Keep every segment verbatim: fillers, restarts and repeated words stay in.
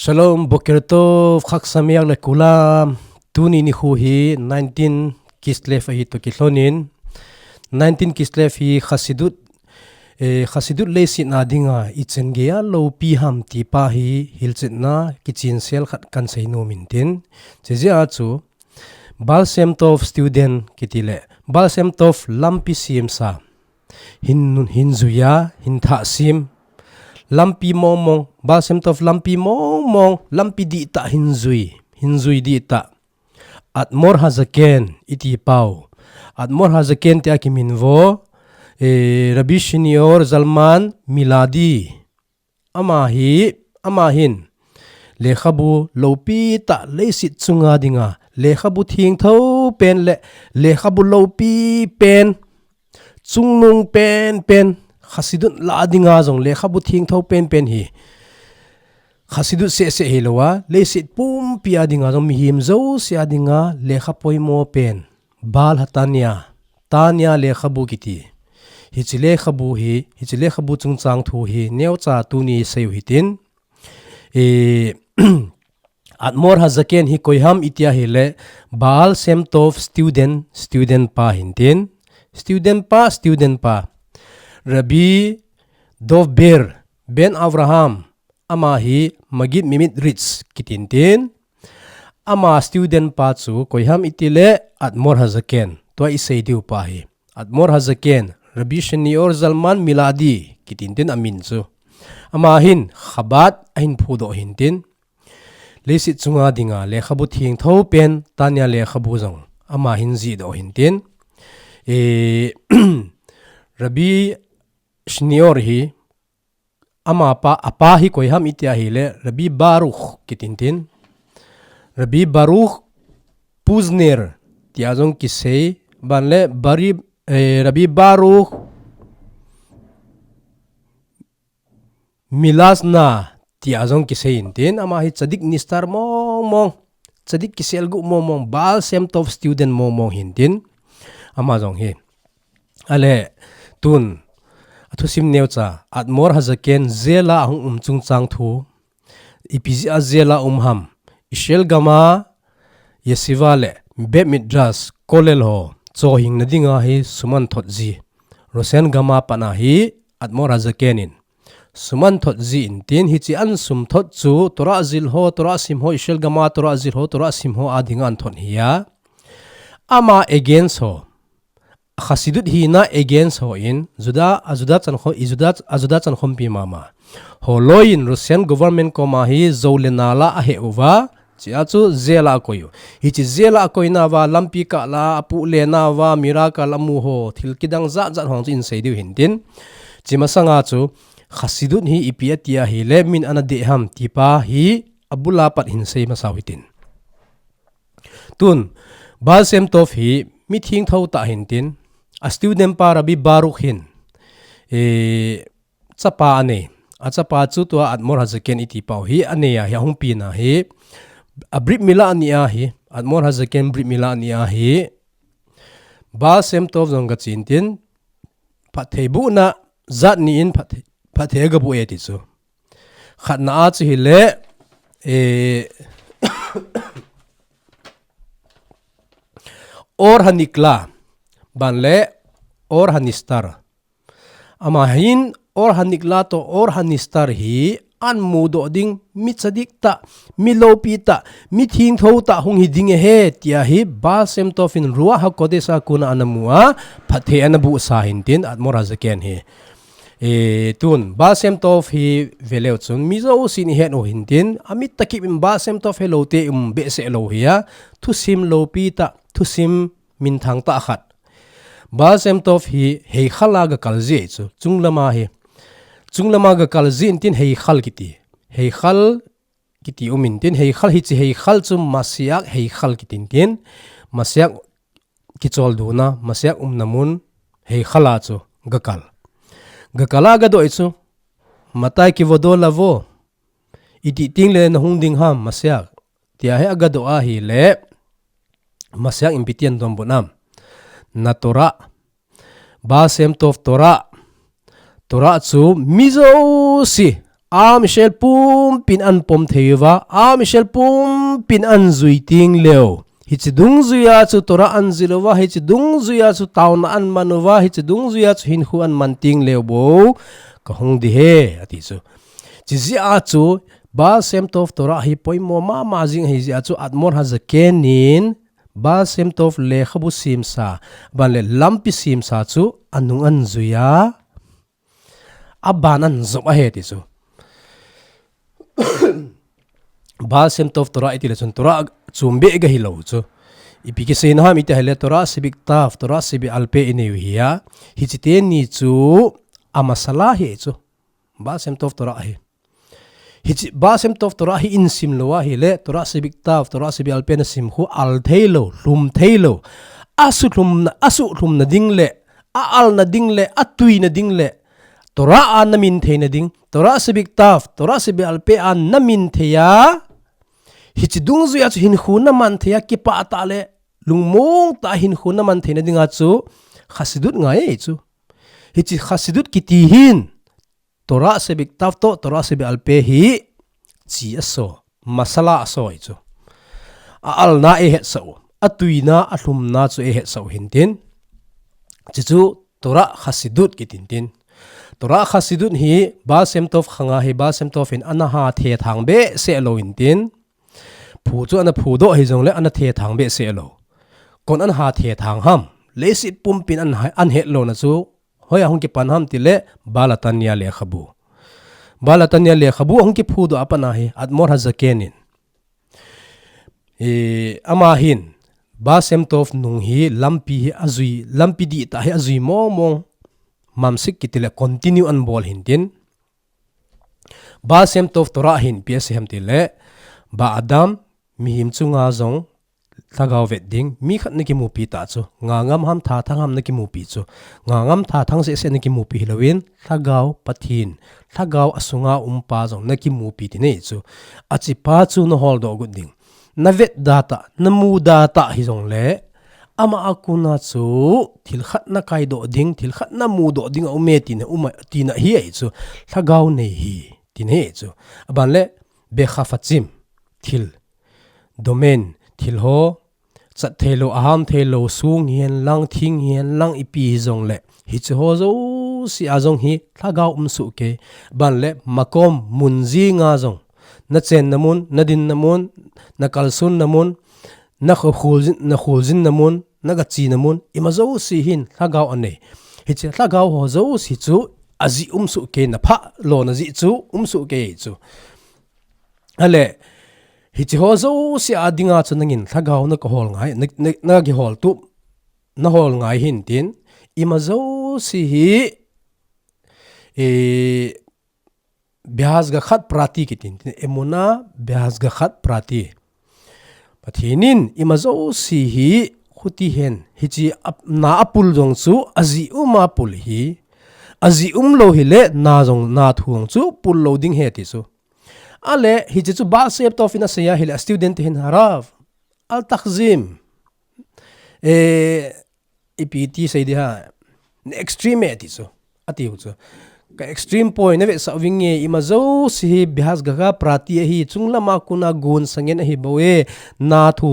Shalom, Boker Tov, Chag Sameach le kulam. Tuni nikho hi nineteen Kislev ahi toh kilhonin, nineteen Kislev hi Chassidut, eh, Chassidut leiset a dinga ichan geiya loupi ham ti pa hi hilchetna kichensel khat kahin seinom intin. Chujeh a chu Baal Shem Tov student kiti le Baal Shem Tov lampi semsa hin, hin juiya, hin thah sem. Lampi mongmong, Baal Shem Tov lampi mongmong, lampi dihtah hin jui, hin jui dihtah. Admor HaZaken iti pau. Admor HaZaken tia kiminvo, eh, Rabbi Senior Zalman Miladi. Ama hi, ama hin lekhabu loupi tah leiset chunga dinga lekhabu thengtho pen le lekhabu loupi pen, chungnung penpen, Chassidut lah a dinga jong lekhabu thengtho penpen hi Chassidut sehseh hilou a, leiset pumpi a dinga jong mihem jouse a dinga lekha poimo pen, Baal HaTanya, Tanya lekhabu kiti. Hiche lekhabu hi, hiche lekhabu chungchang thu hi neocha tuni seiu hitin. Eh, Admor HaZaken hi koiham iti ahile, Baal Shem Tov student, student pa hintin. Student pa, student pa. Rabbi Dov Ber Ben Avraham, ama hi Maggid Mimit Ritz kitintin. Ama student pa chu koiham itile Admor HaZaken, tua isei diu pa hi. Admor HaZaken, Rabbi Senior Zalman Miladi kitintin amin chu. Ama hin Chabad ahin phudoh hintin. Leiset chunga dinga lekhabu thengtho pen, Tanya lekhabu jong ama hin jihdoh hintin. Eh, Rabbi Senior hi, ama pa, apa hi koiham iti ahile, Rabbi Baruch kitintin. Rabbi Baruch Puzner tia jong kisei, ban le Bari, eh, Rabbi Baruch Milazna tia jong kisei intin, ama hi Tzadik Nistar mongmong, Tzadik kiselguh mongmong, Baal Shem Tov student mongmong hintin, ama jong hi. Ale, tun, athusim neocha, Admor HaZaken jail a ahung um chungchang thu, ipi jeh a jail a um ham, Israel gam a Yeshiva le Beit Midrash, Kollel ho chohhingna dinga hi suman thot ji. Russian gam a pat a hi Admor HaZaken in suman thot ji intin, hiche ahin sum thot chu Torah jil ho, Torah sim ho, Israel gam a Torah jil ho, Torah sim ho a dinga ahin thot ahi a. Ama against ho, Chassidut hina against ho in, Juda, a Juda chankhom, i Juda, a Juda chankhompi mama ho loi in Russian government koma hi jou le nal a ahe uva, chea chu jail a akoi u. Hiche jail a akoina uva, lampi kah la, apuh le nauva, miracle amu ho, thil kidang jat jat ho chu isei diu hintin. Hiche masanga chu, Chassidut hi ipi ati ahile, min ana dei ham ti pa hi, abul a pat hin sei masau hitin. Tun, Baal Shem Tov hi mi thengtho tah hintin, a student pa Rabbi Baruch hin, eh, chapa anei. A chapa chu tua Admor HaZaken iti pau hi anei a hi, ahung pen a hi, a brit mila ani a hi, Admor HaZaken brit mila ani a hi, Baal Shem Tov jong gache intin, phatthei bohna jat ni in phatthei, phatthei agaboh e ti chu. Khatna a chu hile, eh, Or HaNikla, ban le Or HaNistar. Ama hin Or HaNikla toh Or HaNistar hi ahin mudoh ding, mi tzadik tah, mi loupi tah, mi thengtho tah hung hi ding ahi, tia hi Baal Shem Tov in Ruach HaKodesh a kona ana mu a, phatthei ana bohsa hintin Admor HaZaken hi. Eh, tun, Baal Shem Tov hi veleu chun, mi jousen ihet u hintin, amit tah kipin Baal Shem Tov helou te um behseh lou ahi a, thusim loupi tah, thusim minthang tah khat. Baal Shem Tov hi Heichal a gakal ji chu, chunglam a hi. Chunglam a gakal ji intin Heichal kiti. Heichal kiti um intin, Heichal hiche Heichal chu Mashiach Heichal kitin tin, Mashiach kicholdo na, Mashiach umna mun Heichal a chu gakal. Gakal a gadoh chu, Matai kivado lavo, iti teng le nahung ding ham Mashiach, tia hi agadoh ahile, Mashiach in ipi tin adonbut am. Na Torah, Baal Shem Tov Torah, Torah chu mi jouse Am Israel pumpin an pom thei uva, am Israel pumpin an jui ting leu. Hichi dungjuia chu Torah an jil uva, hichi dungjuia chu tauna an man uva, hichi dungjuia chu hinkhu an man ting leu bou. Ka hung di he, ati chu. Chi jia chu, Baal Shem Tov Torah hi poimo mama jing hi jia chu Admor HaZaken in, Baal Shem Tov lekhabu simsa, ban le lampi simsa chu anung an juia, aban an jop ahi ti chu. Baal Shem Tov Torah iti le chun Torah chum be ga hi lo chu. Ipi kiseina ham iti hile Torah Shebiktav, Torah Sheba'al Peh inei u hi a. Hichi teni chu a masala hi chu. Baal Shem Tov Torah hi. Hichi Baal Shem Tov Torah hi in sim lo ahile, Torah Shebiktav, Torah Sheba'al Peh na sim khu al thei lo, lhum thei lo. A su lhumna, a su lhumna ding le, a alna ding le, a tuina ding le, Torah a na min theina ding, Torah Shebiktav, Torah Sheba'al Peh a na min thei a, hichi dungjuia chu hinkhu na man thei a, kipah tah le, lungmong tah hinkhu na man theina dinga chu, Chassidut ngai e chu. Hichi Chassidut kiti hin, Torah Shebiktav toh, Torah Sheba'al Peh hi chi aso, masala aso hi chu. A alna eihetsah u, a tuina, a lhumna chu eihetsah u hintin. Chi chu Torah Chassidut kitin tin. Torah Chassidut hi Baal Shem Tov khanga hi Baal Shem Tov in ana ha thethang behseh lo hintin. Phu chu ana phu doh hi jongle ana thethang behseh lo. Kon ana ha thethang ham. Leiset pumpin an ha-, an het lona chu. Hoia hung kipan ham ti le Balatanya lekhabu. Balatanya lekhabu hung kiphu doh a pat a hi Admor HaZaken in. E, ama hin Baal Shem Tov nung hi lampi hi ajui, lampi dihtah hi ajui mong mong. Mamsik kiti le continue an bol hintin. Baal Shem Tov Torah hin ipi asei ham ti le, Ba'adam, mihem chunga jong lhagao vet ding, mi khat na kimupi ta chu, nga ngam ham thathang ham na kimupi chu, nga ngam thathang seh seh na kimupi hi loin, lhagao Pathen, lhagao asunga um pa jong na kimupi ti nei chu, achi pa chu na holdoh got ding, na vet da tah, na mu da tah hi jongle, ama a kona chu thil khat na kaidoh ding, thil khat na mudoh ding a um e tina, um a, tina hi ahi chu, lhagao nei hi, tina hi ahi chu. Aban le, Bechafetzim, thil, domain, thil ho, chat thei lo, aham thei lo, sung hihen lang, thing hihen lang, ipi hi jongle, hichi ho jouse a jong hi, lhagao um soh kei, aban le, makom, mun jinga jong, na chenna mun, na dinna mun, na kalsonna mun, na kho-, kholjin, na kholjinna mun, na gachina mun, ima jouse hin lhagao anei. Hichi lhagao ho jouse chu ajih um soh kei na pha lona jih chu um soh kei chu. Ale, hichi ho jouse a dinga chu nangin lhagao na kihol ngai, na, na, na kihol tup, na hol ngai hintin, ima jouse hi, e, Behazgachat prati kitin tin, Emunah behazgachat prati. Pathen in ima jouse hi khuti hen, hichi ap-, na apul jong chu ajih um a pul hi, ajih um lo hile na jong na thu jong chu pul lo ding ahi ti chu. Ale, hichi chu Baal Shem Tov in asei a hile a student te hin Harav, al takhzim. E, ipi ti sei di ha, na extreme e ti chu, ati u chu. Ka extreme point na vetsah vinge, ima jouse hi behazgachat prati ahi, chunglama kona gon sangen ahi bou e, na thu,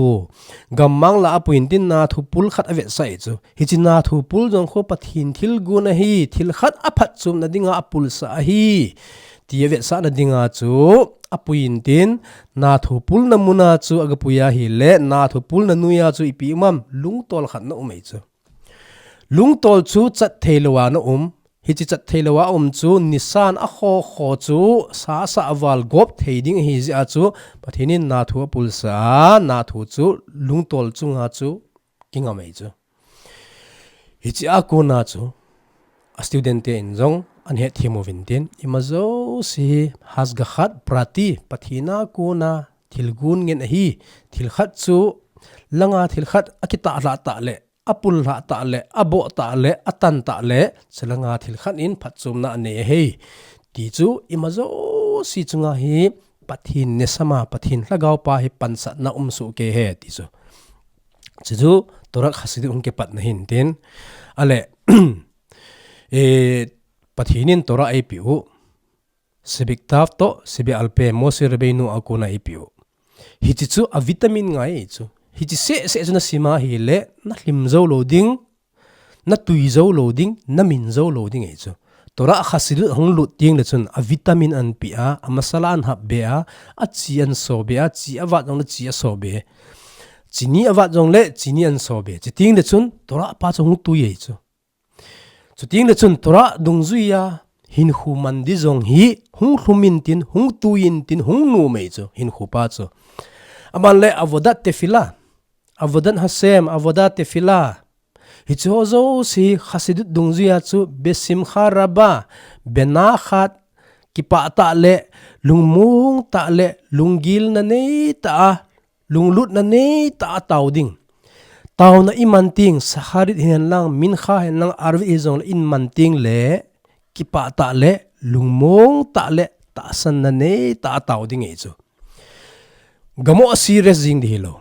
gammang la apui intin na thu pul khat avetsah e chu. Hichi na thu pul jong khu Pathen thilgon ahi, thil khat aphatchomna dinga apulsah ahi. Ti avetsahna dinga chu apui intin, na thu pulna muna chu agapui a hile, na thu pulna noiya chu ipi um am, lungtol khat na um e chu. Lungtol chu chat thei lo a na um, hichi chat thei lo a um chu, nisan a kho kho chu, sa sa a val gop thei ding ahi jeh a chu, Pathen in na thu apulsah a, na thu chu, lungtol chunga chu, kingam e chu. Hichi a kona chu, a student te in jong, an hetthem uvin tin, ima jouse hi behazgachat prati, Pathen a kona, thilgon ngen ahi, thil khat chu, langa thil khat akitah lhah tah le, apul lhah tah le, aboh tah le, atan tah le, chulanga thil khat in phatchomna anei ahi. Ti chu, ima jouse chunga hi, Pathen nesama, Pathen lhagao pa hi pansatna um soh kei ahi, ti chu. Chuchu Torah Chassidut hung kipatna hintin. Ale, e, Pathen in Torah eipeh u. Sebektav toh Sebe'alpeh, Moshe Rabbeinu a kona eipeh u. Hiche chu a vitamin ngai chu. Hiche seh seh chu na sim a ahile, na hlim jou lou ding, na tui jou lou ding, na min jou lou ding ahi chu. Torah Hasidut hung lut teng le chun a vitamin ahin pe a, a masala ahin hap be a, a chi ahin so be a, chi a vat jong le chi a so be. Chini a vat jong le chini ahin so be. Chuteng le chun Torah pa chu hung tui ahi chu. Chuteng le chun Torah dungjui a hinkho man ding jong hi hung lhum intin, hung tui intin, hung nom ahi chu, hinkho pa chu. Aban le avodat tefillah, avodat Hashem, avodat tefillah. Hiche ho jouse hi Hasidut dungjui a chu besimcha rabah, benachat, kipah tah le, lungmong tah le, lunggil na nei tah a, lunglut na nei tah a tao ding. Taona i man teng, Shacharit hihen lang, Mincha hihen lang, Arvit hijong le i man teng le, kipah tah le, lungmong tah le, tahsan na nei tah a tao ding ahi chu. Gamo a serious jing ding hilou.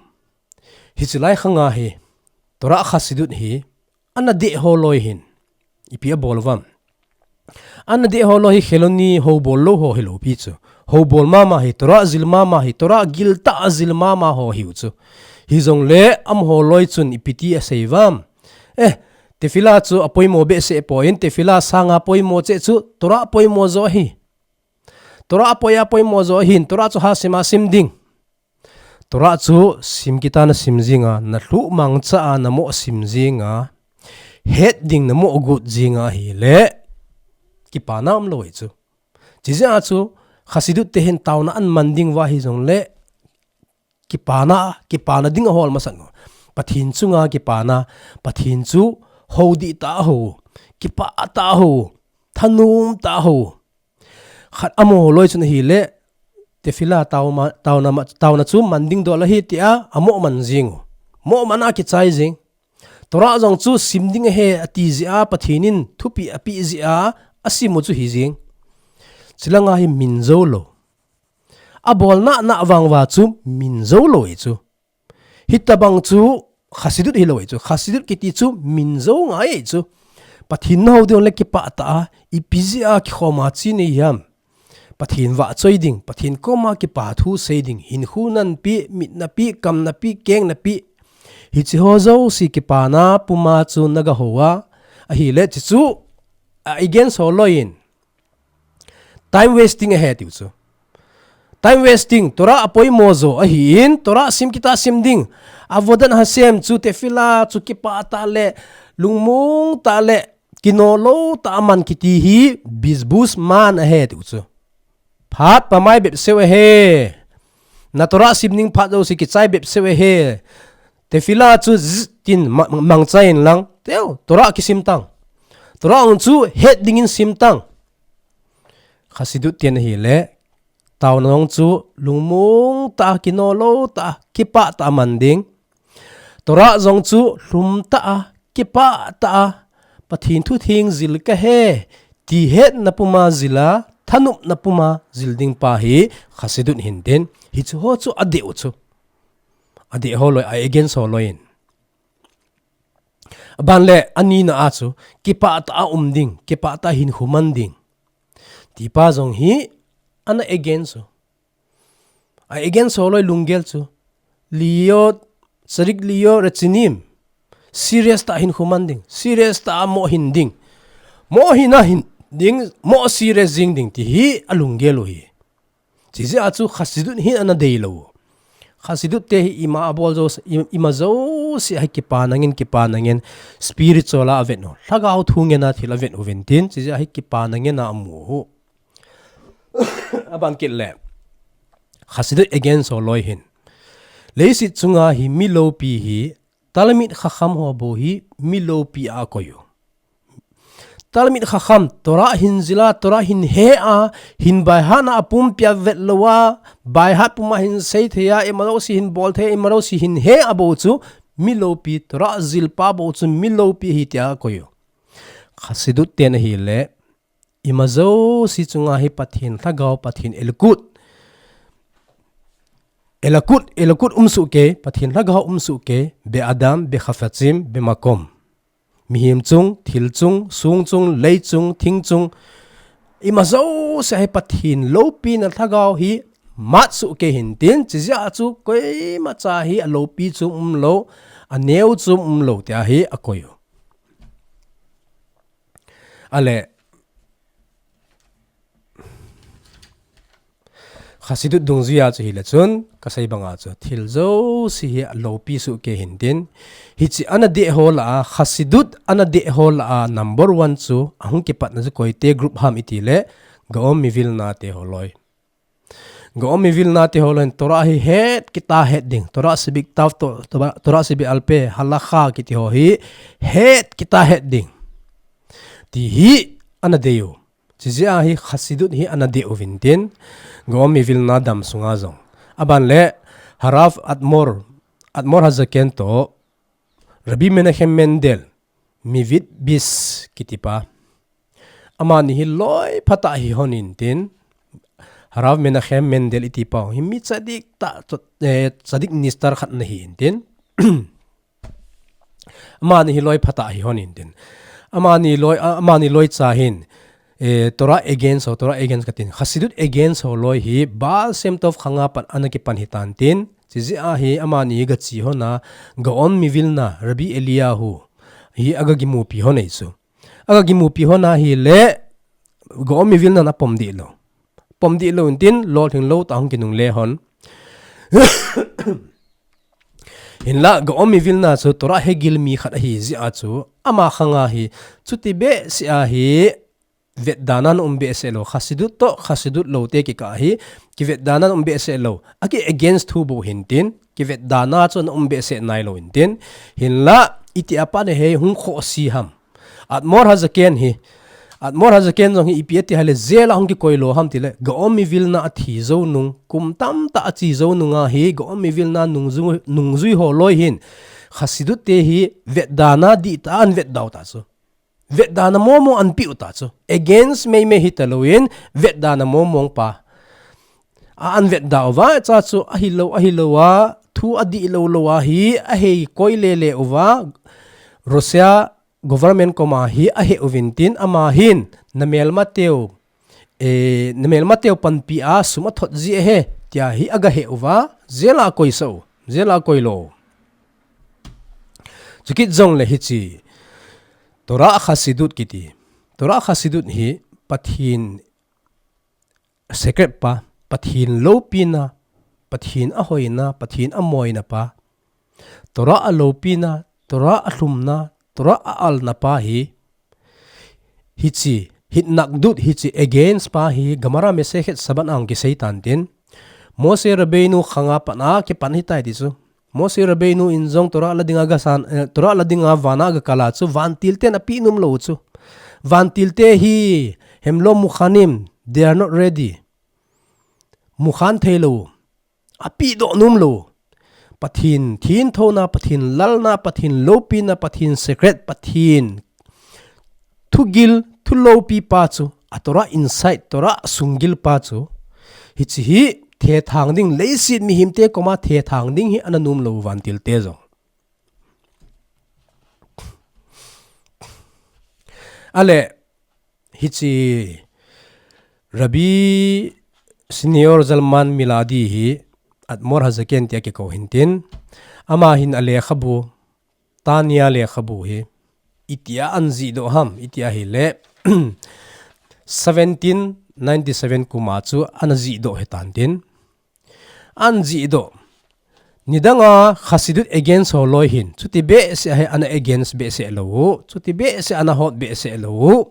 Hiche lai khang a hi, Torah Hasidut hi, ana deh ho loi hin. Ipi a bol uvam. Ana deh ho loi hi Kheloni ho bol lou ho hilou pi chu. Ho bol mama hi, Torah jil mama hi, Torah gil tah a jil mama ho hiu chu. Hijong le amaho loi chun ipi ti asei uvam. Eh, tefillah chu a poimo behseh poi, tefillah sanga poimo cheh chu, Torah poimo jo ahi. Torah a poi a poimo jo ahin, Torah chu ha sim a sim ding. Torah chu sim kit a na sim jing a, na lhuh mangcha a na mo sim jing a, het ding na mo got jing a ahile, kipana umlou ahi chu. Chijeh a chu, Hasidut te hin taona aman ding uva hijong le, kipana, kipana ding a hol masat u. Pathen chunga kipana, Pathen chu hou dih tah a hou, kipah tah a hou, thanom tah a hou. Khat amaho loi chun ahile, tefillah taoma, taona ma, taona chu man ding dol ahi tia, amo man jing u. Mo man a kichai jing. Torah jong chu sim ding ahi ati jeh a, Pathen in thupeh apeh jeh a, asim u chu hi jing. Chulanga hi min jou lou. A bol nana vang uva chu min jou lou ahi chu. Hitabang chu Hasidut hilou ahi chu. Hasidut kiti chu min jou ngai ahi chu. Pathen na hou ding le kipah tah a, ipi jeh a kikhom a che nei ham. Pathen vahchoi ding, Pathen koma kipa thu sei ding, hinkho napi, mit napi, kam napi, keng napi. Hiche ho jouse kipana puma chu na ga hou a. Ahile chuchu, a against ho loi in. Time wasting ahi tiu chu. Time wasting, Torah a poimo jo ahin, Torah sim kit a sim ding. Avodat Hashem chu tefillah chu kipah tah le, lungmong tah le, kino lou tah a man kiti hi, bizbuz man ahi tiu chu. Phat pamai bep seu ahi. Na Torah sim ding phat jouse kichai bep seu ahi. Tefillah chu zzz tin ma-, mangcha in lang. Teu, Torah kisim tang. Torah ong chu het ding in sim tang. Hasidut ten ahile. Taona ong chu lungmong tah, kino lou tah, kipah tah a man ding. Torah jong chu lhum tah a, kipah tah a, Pathen thu theng jil kahi, ti hetna puma jil a, thanopna puma jil ding pa hi Hasidut hin tin, hichu ho chu adeh u chu. Adeh ho loi, a against ho loi in. Aban le, anina a chu, kipah tah a um ding, kipah tah a hinkho man ding. Ti pa jong hi, ana against u. A against ho loi lunggel chu. Liyot, tzadik liyot retzinim. Serious tah a hinkho man ding. Serious tah a mo hin ding. Mo hin a hin ding, mo serious jing ding ti hi a lunggel u hi. Chijeh a chu Hasidut hin ana dei lou. Hasidut te hi ima a bol jo, i-, ima jouse hi kipa nangin, kipa nangin, spiritual a avet u. Lhagao thu ngen a thil avet u vin tin, chijeh a hi kipa nangin a amu u. Aban kit le. Hasidut against ho loi hin. Leiset chunga hi mi loupi hi, Talmid Chacham ho bou hi mi loupi a akoi u. Talmid Chacham, Torah hin jil a, Torah hin he a, hin baihat na a pumpi a vet lou a, baihat puma hin sei thei a, ima jouse hin bol thei a, ima jouse hin he a bou chu, mi loupi, Torah jil pa bou chu, mi loupi ahi tia akoi u. Hasidut ten ahile, ima jouse chunga hi Pathen lhagao, Pathen Elokut. Elokut, Elokut um soh kei, Pathen lhagao um soh kei, be Adam, be Chafetzim, be Makom. Mihem chung, thil chung, song chung, lei chung, thing chung, Ima jouse hi Pathen loupina lhagao hi mat soh kei hintin, chijeh a chu koimacha hi aloupi chu umlou, aneo chu umlou tia hi akoi u. Ale, Chassidut dungjuia chu hile chun, kasei banga chu, thil jouse hi aloupi soh kei hintin. Hiche ana deh ho lah a, Chassidut ana deh ho lah a, number one chu, ahung kipatna chu koite group ham itile, Gaon Mivilna te holoi. Gaon Mivilna te holoi hin Torah hi het kita het ding. Torah Shebiktav to, Torah, Torah Shebal Peh, Halakha kiti ho hi het kita het ding. Ti hi ana dei u. Chijeh a hi Chassidut hi ana deh uvin tin, Gaon Mivilna dam sunga jong. Aban le Harav Admor, Admor HaZaken to, Rabbi Menachem Mendel, Mivit Bis kiti pa. Amani hi loi phatah hi hon intin, Harav Menachem Mendel iti pa hi mi tzadik ta, eh, tzadik nistar khat ana hi intin. Amani hi loi phatah hi hon intin. Amani loi, a-, amani loi cha hin, eh, Torah against ho, Torah against katin. Chassidut against holoi hi, Baal Shem Tov khanga pat ana kipan hitan tin. Chijeh a hi, amani hi gache hon a, Gaon Mivilna, Rabbi Eliyahu, hi aga kimupi hon ahi chu. Aga kimupi hon ahile, Gaon Mivilna in apom dih lou. Pom dih lou intin, lolhing lou tah hung kinungle hon. Hinlah, Gaon Mivilna chu Torah Hegil mi khat ahi jeh a chu, ama khanga hi, chuti behseh a hi, vetdana ana um behseh lou, Chassidut to, Chassidut lou te kikah hi, kivetdana ana um behseh lou, aki against thu bou hintin, kivetdana chu ana um behseh nailou intin, hinlah, iti a pat hi hung khohse ham. Admor HaZaken hi, Admor HaZaken jong hi ipi ati ahile jail a hung kikoi lou ham tile, Gaon Mivilna athi jou nung, kum tamtah ache jou nunga hi, Gaon Mivilna nungjui, nungjui holoi hin, Chassidut te hi vetdana dihtah a ana vetda u ta chu. Vetdana mong mong ana pe u ta chu. Against meimei hita louvin, vetdana mong mong pa. A ana vetda uva, cha chu ahilou, ahilou a, thu adih lou lou a hi, ahei koi lele uva, Russia government koma hi ahe uvin tin ama hin, na melma teu, eh, na melma teu panpi a sum athot ji ahi, tia hi aga he uva, jail a koisah u, jail a koi lou. Chukit jongle hiche, Torah Chassidut kiti. Torah Chassidut hi Pathen secret pa, Pathen loupina, Pathen ahoina, Pathen amoina pa, Torah aloupina, Torah alhumna, Torah aalna pa hi, hiche, hitnakdut, hiche against pa hi, Gemara Masechet Shabbat a hung kisei tan tin, Moshe Rabbeinu khanga pat a kipan hitai ti chu. Moshe Rabbeinu in jong Torah la dinga gasan, eh, Torah la dinga vana gakal a chu, vantil ten apeh nom lou chu. Vantil te hi, hem lo mukhanim, they are not ready. Mukhan thei lou. Apeh doh nom lou. Pathen thengthouna, Pathen lalna, Pathen loupina, Pathen secret, Pathen thugil, thuloupi pa chu, a Torah inside, Torah sunggil pa chu. Hiche hi, thethang ding, leiset mihemte koma thethang ding hi ana nom lou vantil te jong. Ale, hiche Rabbi Senior Zalman Miladi hi Admor HaZaken tia kikou hintin, ama hin alekhabu, Tanya lekhabu hi, itia ana jihdoh ham, itia hile, seventeen ninety-seven kum a chu ana jihdoh hitan tin. Ana jihdoh. Nidanga Chassidut against holoi hin, chuti behseh a hi ana against behseh lou u, chuti behseh ana hot behseh lou u,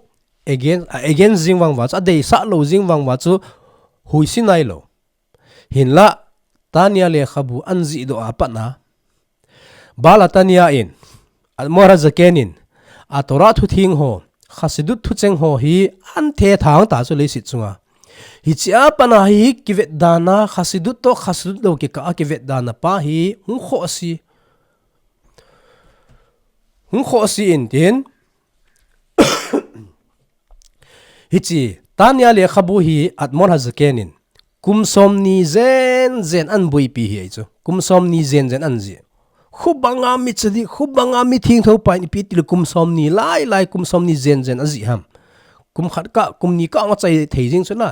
against, a against jing vang uva chu, adeisah lou jing vang uva chu, huisi nailou. Hinlah, Tanya lekhabu ana jihdoh a pat a, Baal HaTanya in, Admor HaZaken in, a Torah thutheng ho, Chassidut thucheng ho hi ana thethang ta chu leiset chunga. Hiche a pat a hi kivetdana, Chassidut to Chassidut lou kikah a kivetdana pa hi hung khohse. Hung khohse intin, hiche Tanya lekhabu hi Admor HaZaken in, kum somni jen jen ana boipi hi ahi chu. Kum somni jen jen ana jih. Khubanga mi tzadik, khubanga mi thengthou pa in ipi tile kum somni lai lai, kum somni jen jen ajih ham. kum khat kah, kum ni kah ong achai thei jing chu la.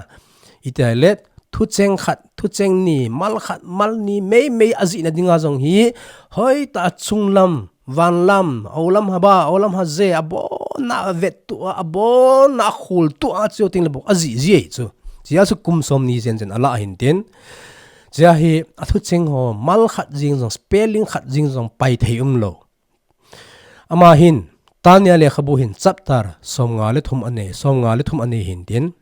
Iti le, thucheng khat, thucheng ni, mal khat, mal ni, meimei ajihna dinga jong hi, hoitah a chunglam, vanlam, olam haba, olam haje, abonna avet tua, abonna akhol tua, cheu teng le bou ajih ji ahi chu. Chia chu kum som ni jen jen alah hintin. Chia hi, athucheng ho, mal khat jing jong, spelling khat jing jong, pai thei umlou. Ama hin, Tanya lekhabu hin chapter som nga le thum anei, som nga le thum anei hintin.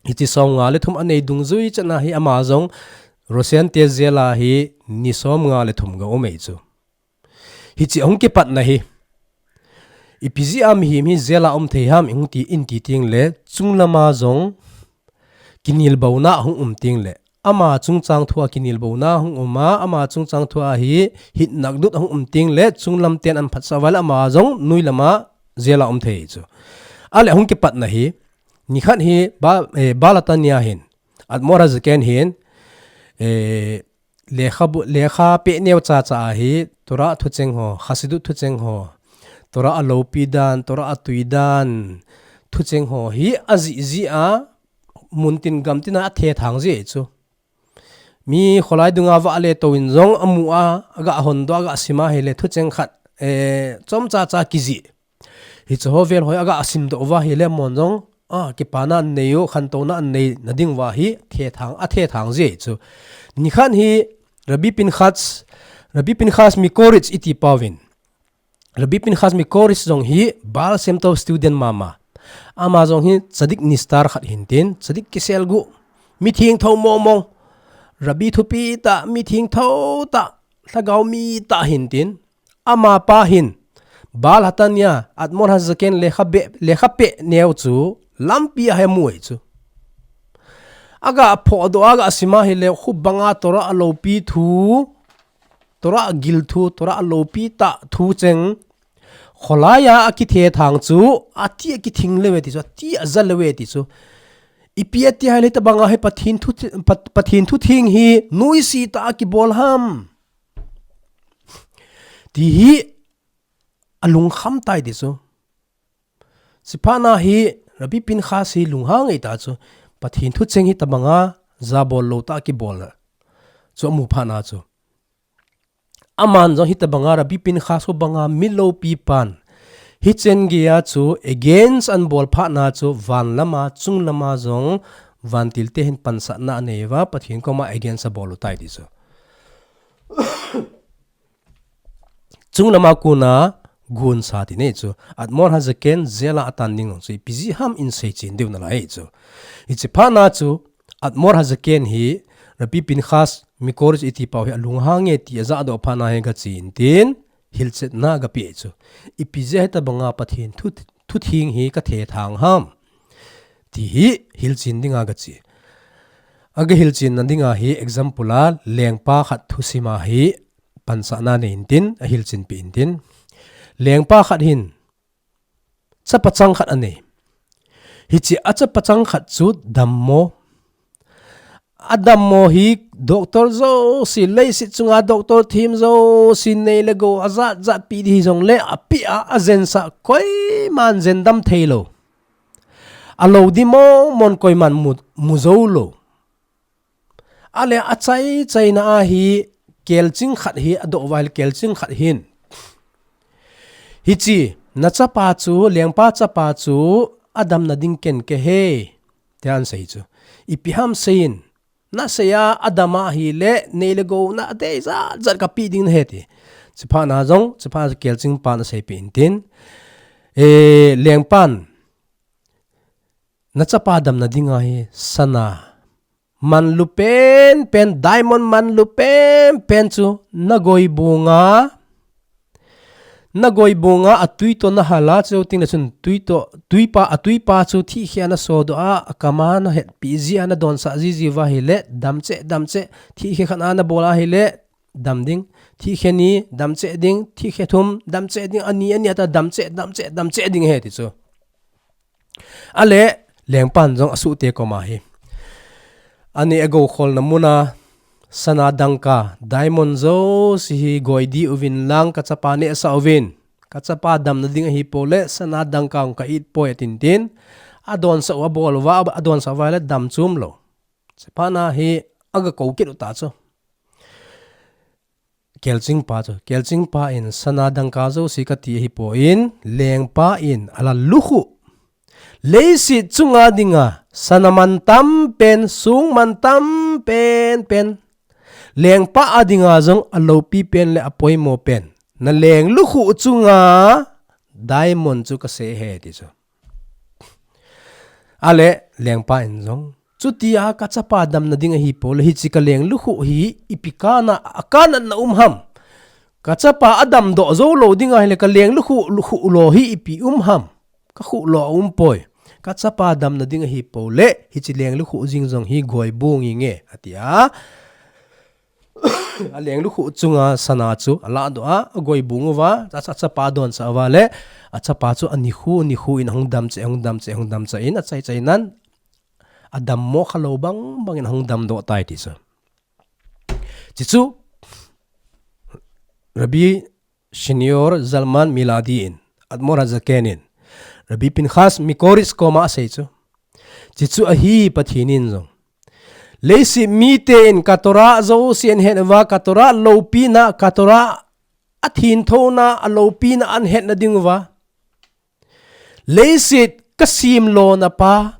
Hichi som nga le thum anei dungjui chan a hi ama jong Russian te jela hi ni som nga le thum ga um ahi chu. Hichi ahung kipatna hi. Ipi jeh a mihem hi jela um thei ham i hung ti in ti teng le chunglama jong kinelbouna ahung um teng le. Ama chungchang thua kinelbouna ahung um a, ama chungchang thua hi hitna dut ahung um teng le chunglam ten an phatsah uva le ama jong nuilama jela um thei chu. Ale ahung kipatna hi, nikhat hi ba, eh, Balatanya hin, Admor Hazaken hin, eh, lekha bu, lekha pe neo cha cha a hi, Torah thucheng ho, Hasidut thucheng ho, Torah alopi dan, Torah atui dan, thucheng ho hi ajih jih a, muntin gamtin a athethang ji chu. Mi kholai dunga vale to in jong amu a, aga hon doh, aga sim a hile thucheng khat, eh, chomcha cha kijih. Hichu ho vel hoi aga sim doh uva hile amon jong, a, kipana anei u, khantouna anei nading uva hi, thethang, athethang ji chu. Nikhat hi Rabbi Pinchas, Rabbi Pinchas Mikoritz iti pauvin. Rabbi Pinchas Mikoritz jong hi Baal Shem Tov student mama. Ama jong hi tzadik nistar khat hintin, tzadik kisel gu. Mithengtho mong mong. Rabbi thupi tah, mithengtho tah, lhagao mi tah hintin. Amapa hin, Balatanya, Admor Hazaken lekha be, lekha pe neo chu, lampi a amu ahi chu. Aga phoh doh, aga sim a hile, khu banga Torah alopi thu, Torah agil thu, Torah alopi tah thucheng, kholai a akithethang chu, ati akithing leu e ti chu, ati aja leu e ti chu. Ipi ati hile tabanga hi Pathen thu, Pat-, Pathen thutheng hi, nuisat a kibol ham. Ti hi alungkham tai ti chu. Chuphat na hi Rabbi Pinchas hi lunghang e ta chu. Pathen thucheng hi tabanga jabol lou tah a kibol a. Chu amu phat na chu. Aman jong hi tabanga Rabbi Pinchas ho banga mi loupi pan. Hichen geiya chu against anabol phat na chu vanlama, chunglama jong vantil te hin pansatna anei uva, Pathen koma against abol u tai ti chu. Chunglama kona gunsa ti nei chu. Admor Hazaken jela atan ding jong chu ipi jeh ham in seichen diu nalai chu. Hiche phat na chu Admor Hazaken hi Rabbi Pinchas Mikoritz iti pau hi alunghang e ti ajadoh phat na hi gachen tin hilchetna gape chu. Ipi jeh hitabanga Pathen thu, thutheng hi kathethang ham. Ti hi hilchen dinga gache. Aga hilchenna dinga hi example a lengpa khat thusima hi pansatna nei intin, ahilchen pe intin. Lengpa khat hin, chapa chang khat anei. Hiche achapa chang khat chu dammo. Adammo hi doctor jouse, leiset chunga doctor them jouse, nei le gou ajat jat pe di hijongle, api a, ajensah koiman jendam thei lou. Alou di mong mong koiman mu, mu jou lou. Ale achai chaina a hi kelching khat hi adoh uva ahile kelching khat hin. Hiche, nachapa chu, lengpa chapa chu, adamna ding ken kahe, tia asei chu. Ipi ham seiyin, nasei a, adam ahile, nei le gou na adei jat jat kape ding nahi ti. Chuphat na jong, chuphat na kelching pan asei pe intin. E, lengpan, nachapa damna dinga hi sana manlu pen pen, diamond manlu pen pen chu nagoibunga, nagoibunga atui toh nahal a, chuteng le chun tui toh, tuipa, atuipa chu thihkhe a nasodoh a, akam a nahetpi ji a, nadonsah jiji uva ahile, damcheh, damcheh, thihkhe khat a nabol ahile, dam ding, thihkhe ni, damcheh ding, thihkhe thum, damcheh ding, ani, ani ata damcheh, damcheh, damcheh ding ahi ti chu. Ale, lengpan jong asuhte koma hi. Ani agou kholna muna, sana dangka, diamond jouse hi goi di uvin lang kachapa nehsah uvin. Ka chapa damna ding ahi pole, sana dangka hung ka it poi atin tin. Adonsah u abol uva, adonsah uva le dam chum lou. Chapana hi aga kou kit u ta chu. Kelchingpa chu. Kelchingpa in sana dangka jouse kati ahi poi, lengpa in ala lukhuh. Leiset chunga dinga, sana mantam pen, sung mantam pen pen. Lengpa a dinga jong aloupi pen le apoimo pen. Na leng lukhuh chunga, diamond chu kasei e ti chu. Ale, lengpa in jong. Chutia ka chapa damna ding ahi pole, hiche ka leng lukhuh hi ipi kana, akanatna um ham. Ka chapa adam doh jou lou ding ahile ka leng lukhuh, lukhuh lou hi ipi um ham. Ka khuh lou aum poi. Ka chapa damna ding ahi pole, hiche leng lukhuh jing jong hi goibung inge, atia. Aleng lukhuh chunga sana chu, ala doh a, agoibung uva, cha, cha, chapa donsah uva le, achapa chu anikhu, nikhu in ahung dam cheh, ahung dam cheh, ahung dam cheh in, achai chai nan, adammo khalou bang bang in ahung damdoh tai ti chu. Chuchu, Rabbi Senior Zalman Miladi in, Admor Hazaken in, Rabbi Pinchas Mikoris koma asei chu. Chuchu ahi Pathen in jong. Leiset mite in ka Torah jouse ahin het uva, ka Torah loupina, ka Torah athinthouna, aloupina ahin hetna ding uva. Leiset ka semlona pa,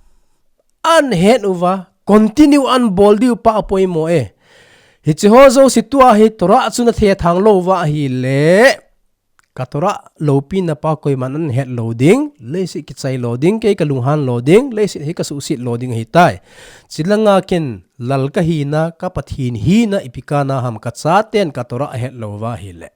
ahin het uva, continue ahin bol diu pa apoimo e. Hiche ho jouse tua hi Torah chu na thethang lou uva ahile. Ka Torah loupina pa koiman ahin het lou ding, leiset kichai lou ding, kei ka lunghan lou ding, leiset hi ka suhset lou ding ahitai. Chulanga ken lal ka hina, ka Pathen hina ipi kana ham ka chaten ka Torah ahet lou uva ahile.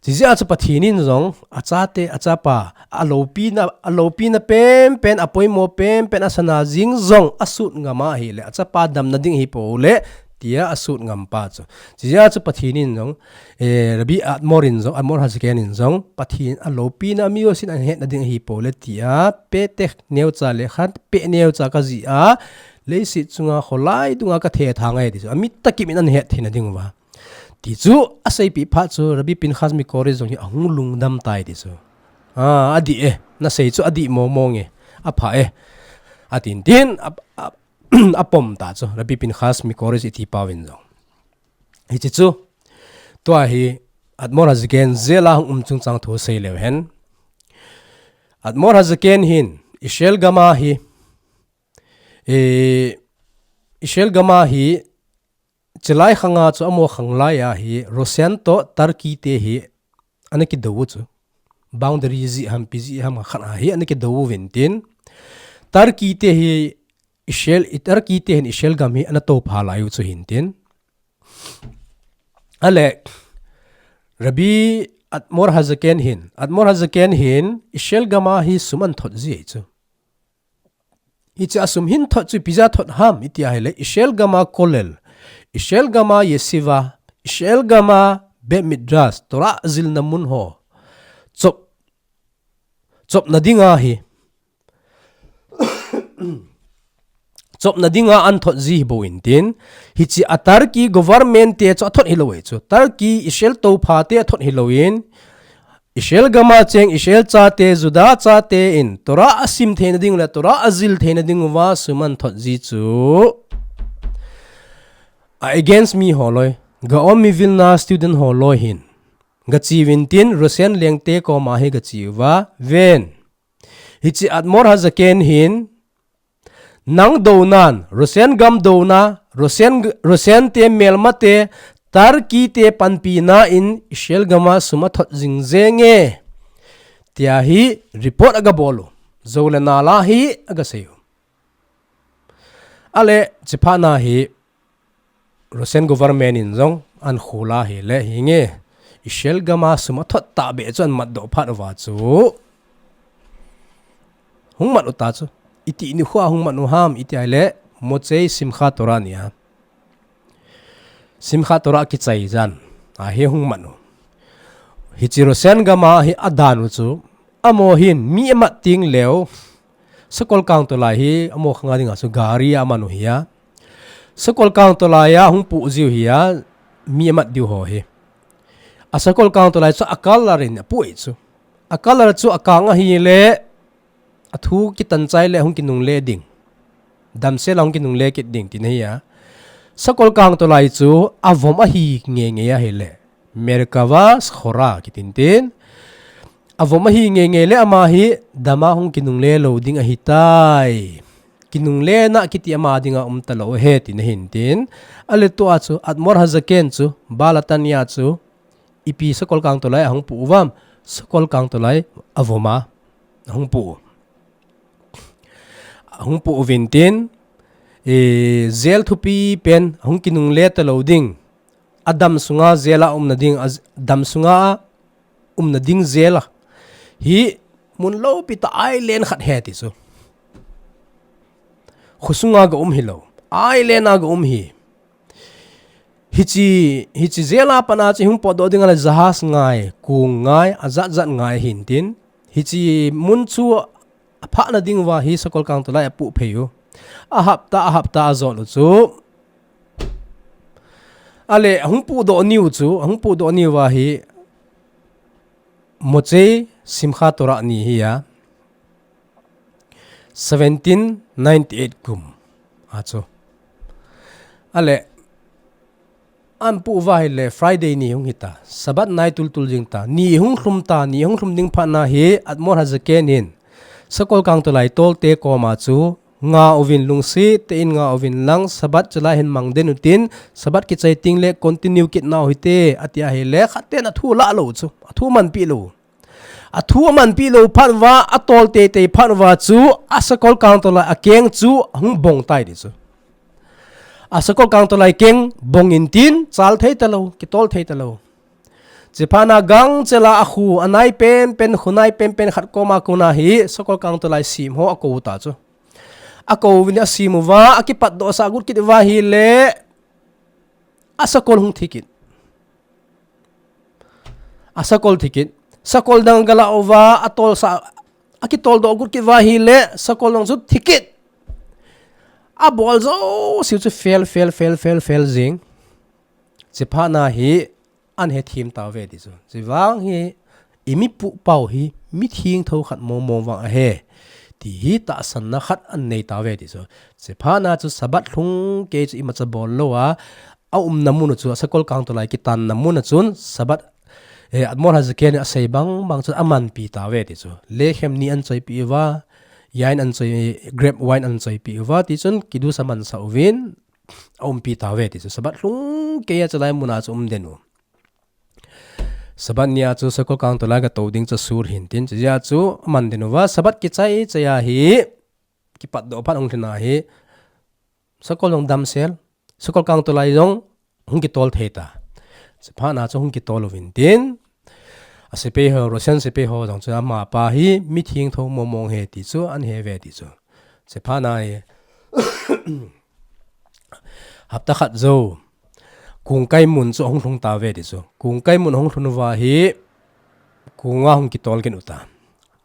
Chijeh a chu Pathen in jong, achate, achapa, aloupina, aloupina penpen, apoimo penpen, asana jing jong, asut ngam ahile, achapa damna ding ahi pole, tia asut ngam pa chu. Chijeh a chu Pathen in jong, eh, Rabbi Admor in jong, Admor Hazaken in jong, Pathen aloupina mi jousen ahin hetna ding ahi pole tia, Petech neocha le khat, Pe neocha kajih a, leiset chunga kholai dunga ka thethang e ti chu. Amit takim in ahin het theina ding uva. Ti chu, aseipeh phat chu, Rabbi Pinchas Mikoris jong hi ahung lungdam tai ti chu. A, adih e, nasei chu adih mong mong e, apha e. Atin tin, a, a, apom ta chu, Rabbi Pinchas Mikoris iti pau in jong. Hiche chu, tua hi Admor Hazaken jail a hung um chungchang thu sei leu hen. Admor Hazaken hin, Israel gam a hi, eh, Israel gam a hi, chulai khang a chu amaho khang lai a hi, Russian toh Turkey te hi, ana kidou u chu. Boundary jeh ham, ipi jeh ham khat a hi, ana kidou uvin tin. Turkey te hi, Israel, Turkey te hin Israel gam hi ana toupha lai u chu hin tin. Ale, Rabbi Admor Hazaken hin, Admor Hazaken hin Israel gam a hi sum ahin thot ji chu. Hiche asum ahin thot chu ipi jeh a thot ham iti ahile Israel gam a kollel, Israel gam a yeshiva, Israel gam a Beit Midrash, Torah jilna mun ho. Chop, chopna dinga hi. Chopna dinga ahin thot ji hi bou in tin, hiche a Turkey government te chu athot hilou e chu. Turkey Israel toupha te athot hilou in, Israel gam a cheng Israel chate, Juda chate in, Torah asim theina ding le, Torah ajil theina ding uva sum ahin thot ji chu. A against mi ho loi, Gaon mi Vilna student ho loi hin. Gache uvin tin, Russian lengte koma hi gache uva, ven. Hiche Admor Hazaken hin, nang dounan, Russian gam douna, Russian, Russian te melmate, Turkey te panpina in Israel gam a sum athot jing jeng e. Tia hi report agabol u. Jou le nal a hi agasei u. Ale, chuphat na hi, Russian government in jong ahin khol a hile hinge, Israel gam a sum athot tahbeh chu ahin matdoh phat uva chu. Hung mat u ta chu. Iti nikho a hung mat u ham, iti ahile, Motzei Simchat Torah ni a. Simchat Torah kichai jan. A hi hung mat u. Hiche Russian gam a hi adan u chu. Amaho hin mi amat teng leu. Sakol kangto lai hi amaho khang a dinga chu gari a aman u hi a. Sakol kangto lai a hung puh jiu hi a mi amat diu ho hi. Sakol kangtolai chu a color in apu chu. A color chu akang ahile, athu kitan chai le hung kinungle ding. Damsel a hung kinungle kit ding tina ahi a. Sakol kangtolai chu avom ahi ngenge ahile, Merkava Shchora kitin tin. Avom ahi ngenge le ama hi dama hung kinungle lou ding ahitai. Kinungle na kiti ama dinga um talou ahi tina ahin tin. Ale tua chu Admor Hazaken chu, Balatanya chu, ipi sakol kangtolai ahung pu uvam, sakol kangtolai avoma ahung pu. Ahung pu uvin tin, e, jail thupi pen ahung kinungle talou ding. Adam sunga jail a umna ding, a dam sunga umna ding jail a. Hi mun loupi ta island khat ahi ti chu. Khosunga ga um hilou. Island a ga um hi. Hichi, hichi jail a pat a chu hung potdoh ding ale jahaz ngai, kong ngai, ajat jat ngai ahin tin. Hichi mun chu aphah na ding uva hi sakol kangtolai apu phei u. A hapta, a hapta ajot u chu. Ale, ahung pudoh niu chu, ahung pudoh niu va hi Motzei Simchat Torah ni ahi a. Seventeen ninety-eight kum a chu. Ale, an pu uva ahile Friday ni hung hita. Sabbath nai tultul jing ta. Ni hung lhum ta, ni hung lhum ding phat na hi Admor Hazaken in sakol kangtolai tolte koma chu, nga uvin lungset tah in nga uvin lang, Sabbath chulai hin mang den utin, Sabbath kichai teng le continue kit nau hite, ati ahile, khat ten athu alah lou chu, athu amanpi lou. Athu amanpi lou phat uva, atol teitei phat uva chu, asakol kangtolai akeng chu, ahung bong tai ti chu. Asakol kangtolai keng bong in tin, chal thei talou, kitol thei talou. Chuphat na gangchel a akhu, anai penpen, khu nai penpen khat koma kona hi, sakol kangtolai sim ho akou ta chu. Akou uvin asim uva, akipatdoh sah gut kit uva ahile, asakol hung thi kit. Asakol thi kit. Sakol dang aga lah uva, atol sah, akitoldoh gut kit uva ahile, sakol dang chu thi kit. Abol jouse chu fail, fail, fail, fail, fail jing. Chuphat na hi, an hethem tauve ti chu. Chuvang hi, i mi pupa u hi, mithengtho khat mong mong vang ahi. Ti hi tahsanna khat an nei tauve ti chu. Chuphat na chu Sabbath lhung kei chu imacha bol lou a, aumna mun u chu, asakol kangtolai kitanna mun a chun, Sabbath, eh, Admor Hazaken in asei bang bang chun amanpi tauve ti chu. Lechem ni an choipi uva, yain an choi, grape wine an choipi uva, ti chun kiddush amansah uvin, aumpi tauve ti chu. Sabbath lhung kei a chulai mun a chu um den u. Sabbath ni a chu sakol kangtolai gatou ding chu asur ahin tin, chujeh a chu aman den uva, Sabbath kichai chai a hi, kipatdoh phat hung lhin a hi, sakol jong damsel, sakol kangtolai jong hung kitol thei ta. Chuphat na chu hung kitol uvin tin, asepai ho, Russian sepai ho jong chu amapa hi mithengtho mong mong ahi ti chu an he uve ti chu. Chuphat na hi, hapta khat jou, kong kai mun chu ahung lhung tauve ti chu. Kong kai mun ahung lhun uva hi, kong a hung kitol kit u ta.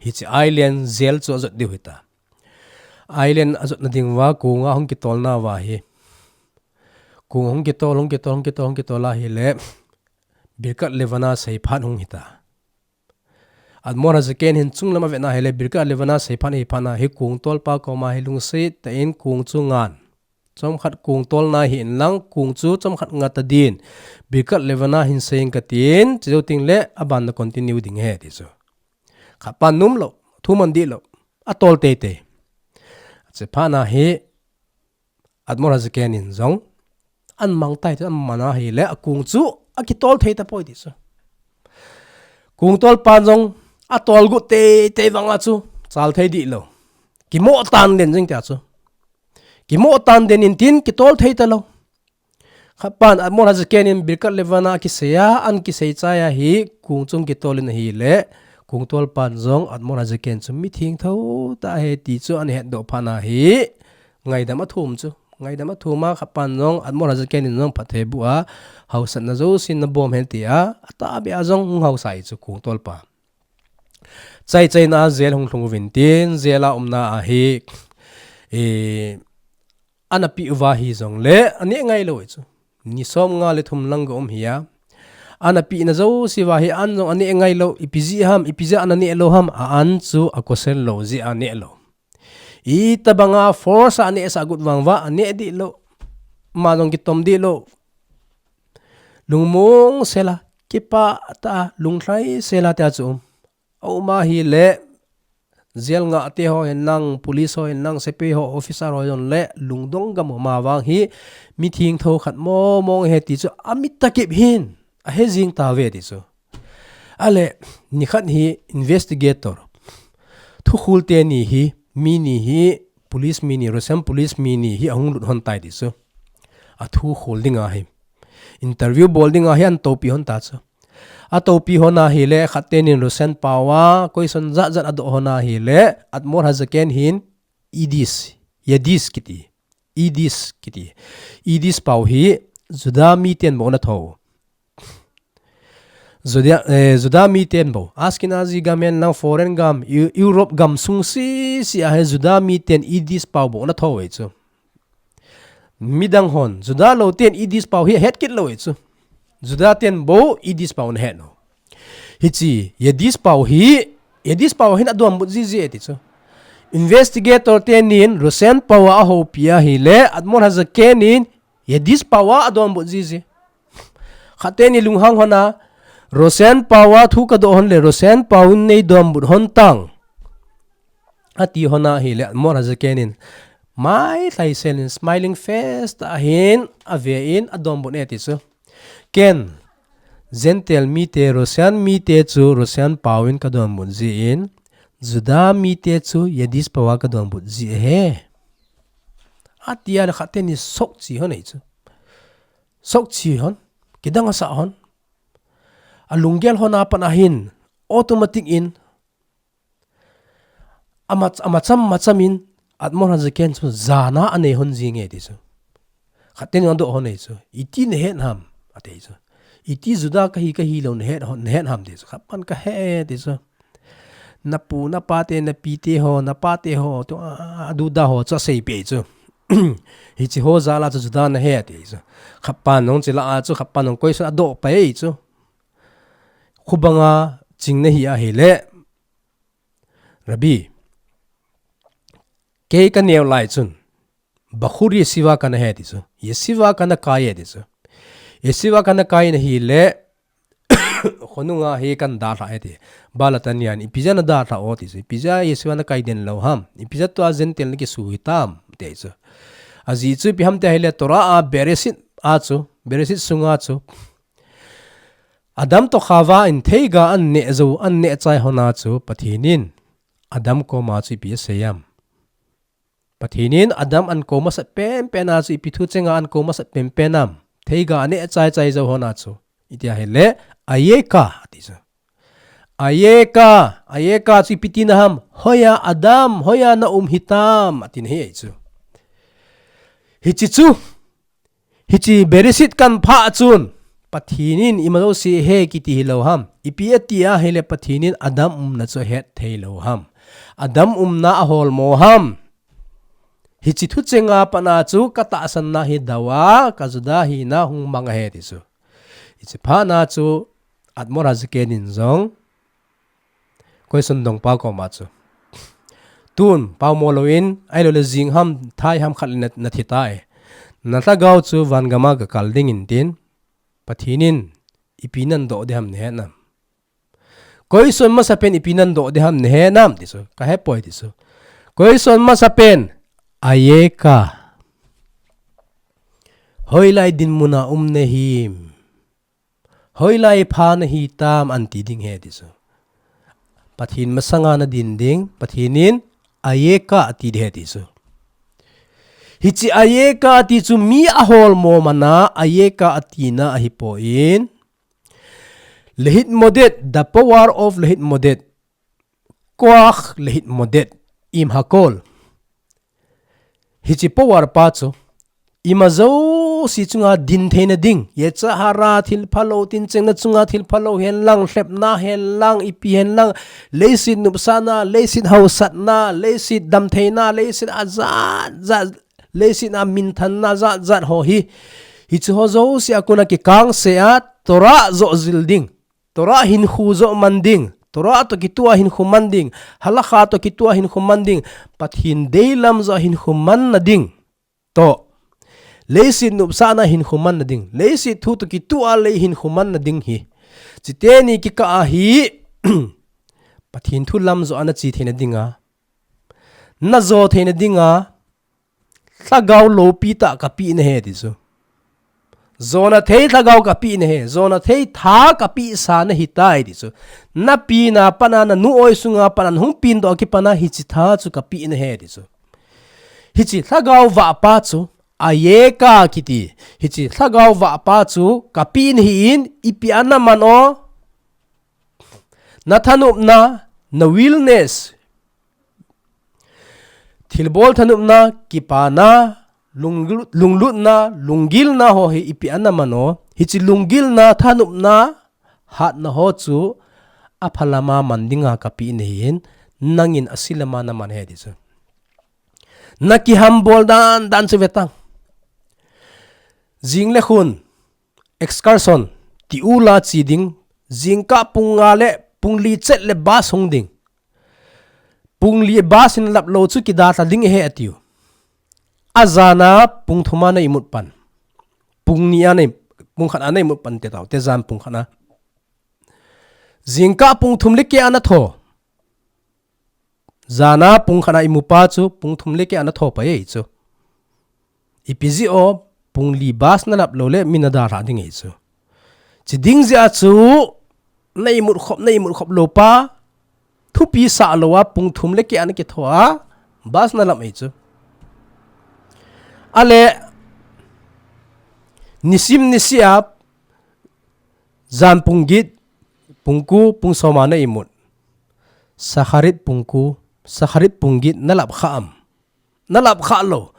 Hichi island jail chu ajot diu hita. Island ajotna ding uva, kong a hung kitol nauva hi. Kong hung kitol, hung kitol, hung kitol, hung kitol ahile, Birkat Levana seiphat hung hita. Admor Hazaken hin chunglam avetna ahile, Birkat Levana seiphat ahiphat na hi kong tolpa koma hi lungset tah in kong chu ngan. Chomkhat kong tolna hi in lang, kong chu chomkhat nga ta din. Birkat Levana hin sei ing katin, chujou teng le, aban na continue ding ahi ti chu. Khat pan nom lou, thu man dih lou, atol teitei. Chuphat na hi, Admor Hazaken in jong, an mang tai chu, an man ahile, akong chu, akitol thei tapoi ti chu. Kong tolpan jong, atol gut teitei vang a chu, chal thei dih lou. Kimo tan den jing tia chu. Kimo tan den in tin, kitol thei talou. Khat pan Admor Hazaken in Birkat Levana akisei a, an kisei chai a hi, kong chu kitol in ahile, kong tolpan jong Admor Hazaken chu mithengtho tah ahi ti chu an hetdoh phat na hi, ngaidam athum chu. Ngaidam athum a, khat pan jong Admor Hazaken in jong phatthei abu a, hausatna jousen nabom hen tia, atahbeh a jong hung hausa e chu kong tolpa. Chai chai na a jail hung lhung uvin tin, jail a umna a hi, e, ana pe uva hijongle, aneh ngai lou e chu. Ni som nga le thum lang ga um ahi a. Ana pina jouse uva hi an jong aneh ngai lou, ipi jeh ham, ipi jeh a ana neh lou ham, a an chu akosel lou jeh a aneh lou. Itobanga force a aneh sah got vang uva, aneh dih lou. Ama jong kitom dih lou. Lungmong sela, kipah tah a, lunglhai sela tia chu um. A um ahile, jail ngah te ho hin lang, police ho hin lang, sepai ho, officer ho jong le, lungdong gam um a vang hi, mi thengtho khat mong mong ahi ti chu, amit a kip hin, ahe jing tauve ti chu. Ale, nikhat hi investigator, thukhol teni hi, mi ni hi, police mi ni, Russian police mi ni hi ahung lut hon tai ti chu. Athukhol ding ahi. Interview bol ding ahi, ahin toupi hon ta chu. Atoupi hon ahile, khat tenin Russian pao a, question jat jat adoh hon ahile, Admor Hazaken hin, Idis, Yadis kiti, Idis kiti. Idis pao hi, Juda miten bou ana tho. Juda, eh, Juda miten bou. Ashkenazi gam hen lang, foreign gam, Eu-, Europe gam sung sese a hi Juda miten Idis pao bou ana tho e chu. Midang hon, Juda lou ten Idis pao hi ahet kit lou e chu. Juda ten bou Idis pao ana het lou. Hiche, Yadis pao hi, Yadis pao hin adonbut jiji e ti chu. Investigator tenin, Russian pao a ahoupi ahile, Admor Hazaken in, Yadis pao a adonbut jiji. Khat teni lunghang hon a, Russian pao a thu kadoh hon le, Russian pao in nei donbut hon tang. Ati hon ahile, Admor Hazaken in, mai lhaisel in, smiling face tah a hin, ave in, adonbut e ti chu. Ken, Gentile mite, Russian mite chu, Russian pao in kadonbut jin, Juda mite chu, Yadis pao a kadonbut ji ahi. Ati ahile khat teni shock chi hon e chu. Shock chi hon, kidang asah hon. Alunggel hon a pat a hin, automatic in, ama, ama cham, ama cham in, Admor Hazaken chu jana anei hon jing e ti chu. Khat teni adoh hon e chu. Iti nahet ham, ati chu. Iti Juda kahi, kahi lou nahet hon, nahet ham ti chu. Khat pan kahe ti chu. Napu, napate, napite ho, napate ho, tu a, a, aduda ho chu asei peh chu. Hiche ho jal a chu Juda nahi ati chu. Khat pan jong chila a chu, khat pan jong question adoh peh chu. Khubanga ching nahi ahile, Rabbi, kei kaneo lai chun, Bakhur Yeshiva kana hi ti chu. Yeshiva kana kai e ti chu. Yeshiva kana kai nahile, khonunga hi kana dalha e ti. Balatanian, ipi jeh a nadalha o ti chu. Ipi jeh a Yeshiva nakai den lou ham. Ipi jeh a tua Gentile nakisuh hitam ti chu. Ajeh chu ipi ham ti ahile Torah a Bereshit a chu. Bereshit sunga chu. Adam toh Chava in theiga aneh jou, aneh chai hon a chu Pathen in Adam koma chu ipi asei am. Pathen in Adam ahin kou masat penpen a chu ipi thu chenga ahin kou masat penpen am. Theiga aneh chai chai jou hon a chu. Iti ahile, Ayeka, ati chu. Ayeka, Ayeka chu ipi tina ham. Hoiya Adam, hoiya naum hitam, ati nahi e chu. Hiche chu. Hiche Bereshit kana phah chun, Pathen in ima jouse ahe kiti hilou ham. Ipi ati ahile Pathen in Adam umna chu ahet thei lou ham. Adam umna aholmo ham. Hiche thucheng a pat a chu katahsanna hi dou a, ka Juda hina hung mang ahi ti chu. Hiche phat na chu Admor Hazaken in jong Question dong pa koma chu. Tun, pao mo lou in, ahilou le jing ham, thai ham khat le na, nathi tai. Na lhagao chu van gam a gakal ding in tin, Pathen in, ipi nadoh ding ham nahe nam. Question masa pen ipi nadoh ding ham nahe nam, ti chu, kahe poi ti chu. Question masa pen, Ayeka. Hoilai dinmun a um nahim. Hoilai pha nahi tam ahin ti ding ahi ti chu. Pathen masanga nadin ding, Pathen in Ayeka ati ding ahi ti chu. Hiche Ayeka ati chu mi aholmo man a, Ayeka atina ahipoi. Lahitmoded, the power of Lahitmoded. Koach Lahitmoded, Im Hakol. Hiche power pa chu, ima jouse chunga din theina ding, yetzer hara thil phalou, tinchengna chunga thil phalou hen lang, lhepna hen lang, ipi hen lang, leiset nopsahna, leiset haosatna, leiset damtheina, leiset a jat jat, leiset a minthanna jat jat ho hi, hiche ho jouse a kona kikangse a, Torah joh jil ding, Torah hinkho joh man ding, Torah toh kitoh a hinkho man ding, Halakha toh kitoh a hinkho man ding, Pathen deilam joh a hinkho manna ding. Toh, leiset nopsahna hinkho manna ding, leiset thu toh kitoh a lei hinkho manna ding hi. Chiteni kikah a hi, Pathen thu lam joh a nache theina dinga, najo theina dinga, lhagao lopi tah kapeh nahi ti chu. Jona thei lhagao kapeh nahi, jona thei tha kapehsa nahitai ti chu. Napina pat a, nanu oi sunga pat a, nahung pengdoh a kipat a hiche tha chu kapeh nahi ti chu. Hiche lhagao vahpa chu, Ayeka kiti. Hiche lhagao vahpa chu kapeh nahin, ipi a naman o. Nathanopna, na willingness. Thilbol thanopna, kipana, lunglut-, lunglutna, lunggilna ho hi ipi a naman o. Hiche lunggilna, thanopna, hatna ho chu aphalama man dinga kapeh nahin, nangin aselama naman ahi ti chu. Nakihambol dan dan chu vetan. Jing le khun, excursion, tiula che ding, jingkah pung nga le pung li chet le bus hung ding. Pung li bus in lap lou chu kidalha ding ahi atiu. Ajana pung thum a na imut pan. Pung ni a na, pung khat a na imut pan te tau, te jan pung khat a. Jingkah pung thum le keh a natho. Jana pung khat a imupa chu, pung thum le keh a natho pai ahi chu. Ipi jeh o, pung li bus nalap lou le mi nadalha ding ahi chu. Chiding jeh a chu, na imut khop, na imut khop lou pa, thupi sah lou a, pung thum le keh a nakitho a, bus nalap ahi chu. Ale, nisim nisi a, jan pung get, pung ko, pung som a na imut. Shacharit pung ko, Shacharit pung get nalap kha am. Nalap kha lou.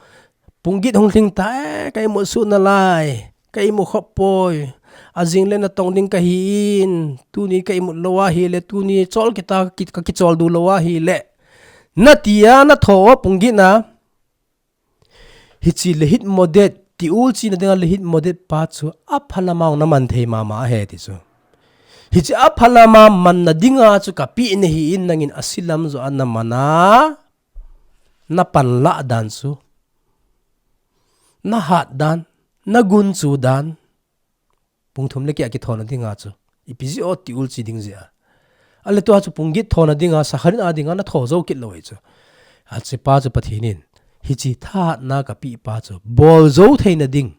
Pung get hung lhing ta e, ka imut suh nalai. Ka imut khop poi. Ajing le natong ding kahin. Tuni ka imut lou ahile, tuni chol kita, ki-, ka kichol du lou ahile. Nati a natho o pung get na. Hiche lehit modet, tiul chena dinga lehit modet pa chu aphalama naman thei mama ahi ti chu. Hiche aphalama manna dinga chu kapeh nahin nangin aselam joh a naman a, napanlah dan chu. Nahat dan, nagunchu dan. Pung thum le keh a kithona dinga chu. Ipi jeh o tiul che ding jeh a. Ale tua chu pung get thona dinga, Shacharit a dinga natho jou kit lou ahi chu. Achepa chu Pathen in. Hiche thahatna kapeh pa chu. Bol jou theina ding.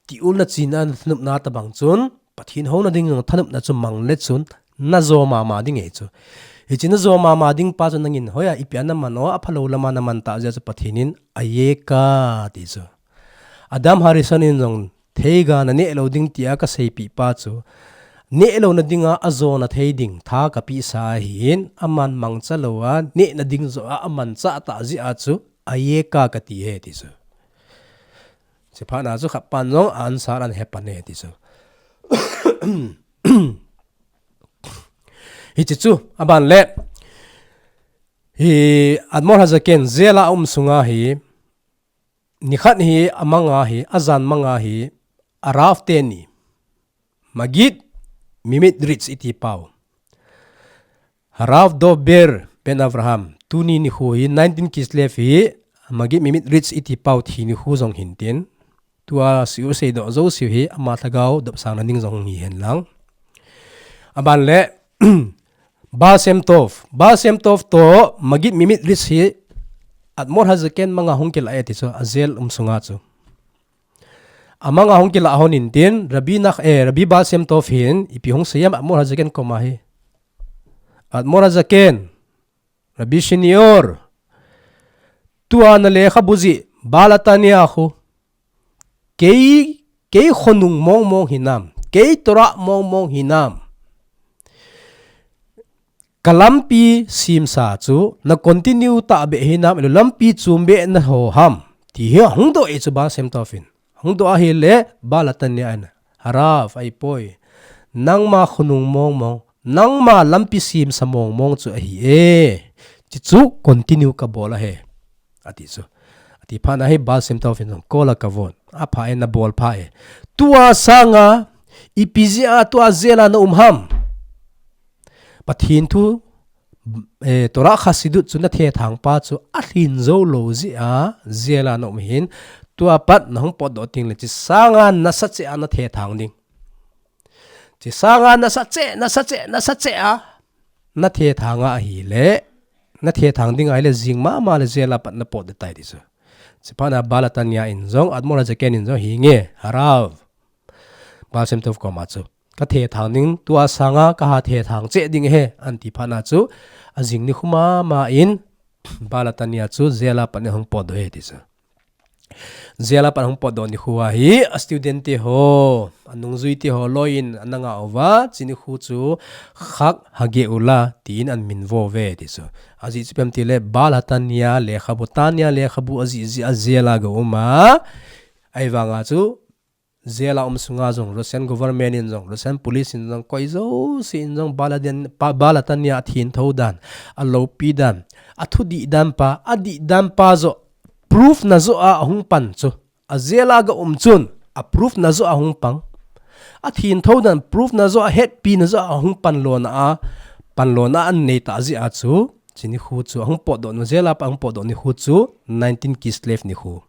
Tiul nachena, nathanopna tabang chun. Pathen houna ding jong thanopna chu mang le chun. Najo mama ding ahi chu. Hiche najo mama ding pa chu nangin hoiya ipi a naman o, aphalou lama naman tah jeh a chu Pathen in Ayeka ti chu. Adam Harishon in jong theiga naneh lou ding tia kaseipeh pa chu. Neh louna dinga ajona thei ding tha kapehsa ahin, aman mangcha lou a, nehna ding joh a amanchah tah jeh a chu, Ayeka kati ahi ti chu. Chuphat na chu khat pan jong answer ahin he pan ahi ti chu. Hiche chu, aban le, hi Admor HaZaken, jail a um sunga hi, nikhat hi amanga hi, ajan manga hi, Arav teni, Maggid Mimit Ritz iti pau. Harav Dov Ber Ben Avraham, tuni nikho hi nineteen Kislev hi, Maggid Mimit Ritz iti pau thi nikho jong hintin. Tua siu seidoh jouse hi, ama lhagao dopsang na ding jong hihen lang. Aban le, Baal Shem Tov. Baal Shem Tov toh Maggid Mimit Ritz hi Admor HaZaken manga hung kilah e ti chu, a jail um sunga chu. Amanga hung kilah hon intin, Rabbi Nach-, eh, Rabbi Baal Shem Tov hin, ipi hung seiyem Admor HaZaken koma hi. Admor HaZaken, Rabbi Senior, tua na lekhabu jih, Baal HaTanya khu. Kei, kei khonung mong mong hinam, kei Torah mong mong hinam. Ka lampi semsa chu na continue tahbeh hinam, ahilou lampi chumbeh naho ham. Ti hi ahung doh e chu Baal Shem Tov in. Ahung doh ahile Baal HaTanya in. Harav ahipoi. Nangma khonung mong mong. Nangma lampi semsa mong mong chu ahi e. Chuchu continue kabol ahi. Ati chu. Ati phat na hi Baal Shem Tov in jong kol a kavon. Apha e nabol pha e. Tua sanga Ipi jeh a tua jail a na um ham? Pathen thu, eh, Torah Hasidut chu na thethang pa chu alhin jou lou jeh a jail a na um hin, tua pat na hung potdoh ding le, hiche sanga nasa cheh a na thethang ding. Hiche sanga nasa cheh, nasa cheh, nasa cheh a na thethang a ahile, na thethang ding ahile, jing mama le jail a pat na potdoh tai ti chu. Hiche phat na Balatanya in jong, Admor HaZaken in jong, hinge, Harav, Baal Shem Tov koma chu, ka thethang ding, tua sanga ka ha thethang cheh ding ahi, ahin ti phat na chu, ajing nikho mama in Balatanya chu jail a pat na hung potdoh e ti chu. Jail a pat hung potdoh nikho a hi, a student te ho, a nungjui te ho, loi in ana ngah uva, hiche nikho chu Chag HaGeula tin ana minvo uve ti chu. Ajeh chu ipi ham itile, Balatanya lekhabu, Tanya lekhabu ajih jeh a jail a ga um a, ahivanga chu, jail a um sunga jong, Russian government in jong, Russian police in jong, koi jouse in jong, Baladan-, pa-, Balatanya a thengtho dan, a loupi dan, a thudih dan pa, a dih dan pa joh, proof na joh a ahung pan chu. A jail a ga um chun, a proof na joh a ahung pang. A thengtho dan, proof na joh a, hetpi na joh a ahung pan lona a, pan lona a ana nei tah jeh a chu, hiche nikho chu, ahung potdoh nu, jail a pat ahung potdoh nikho chu, nineteen Kislev nikho.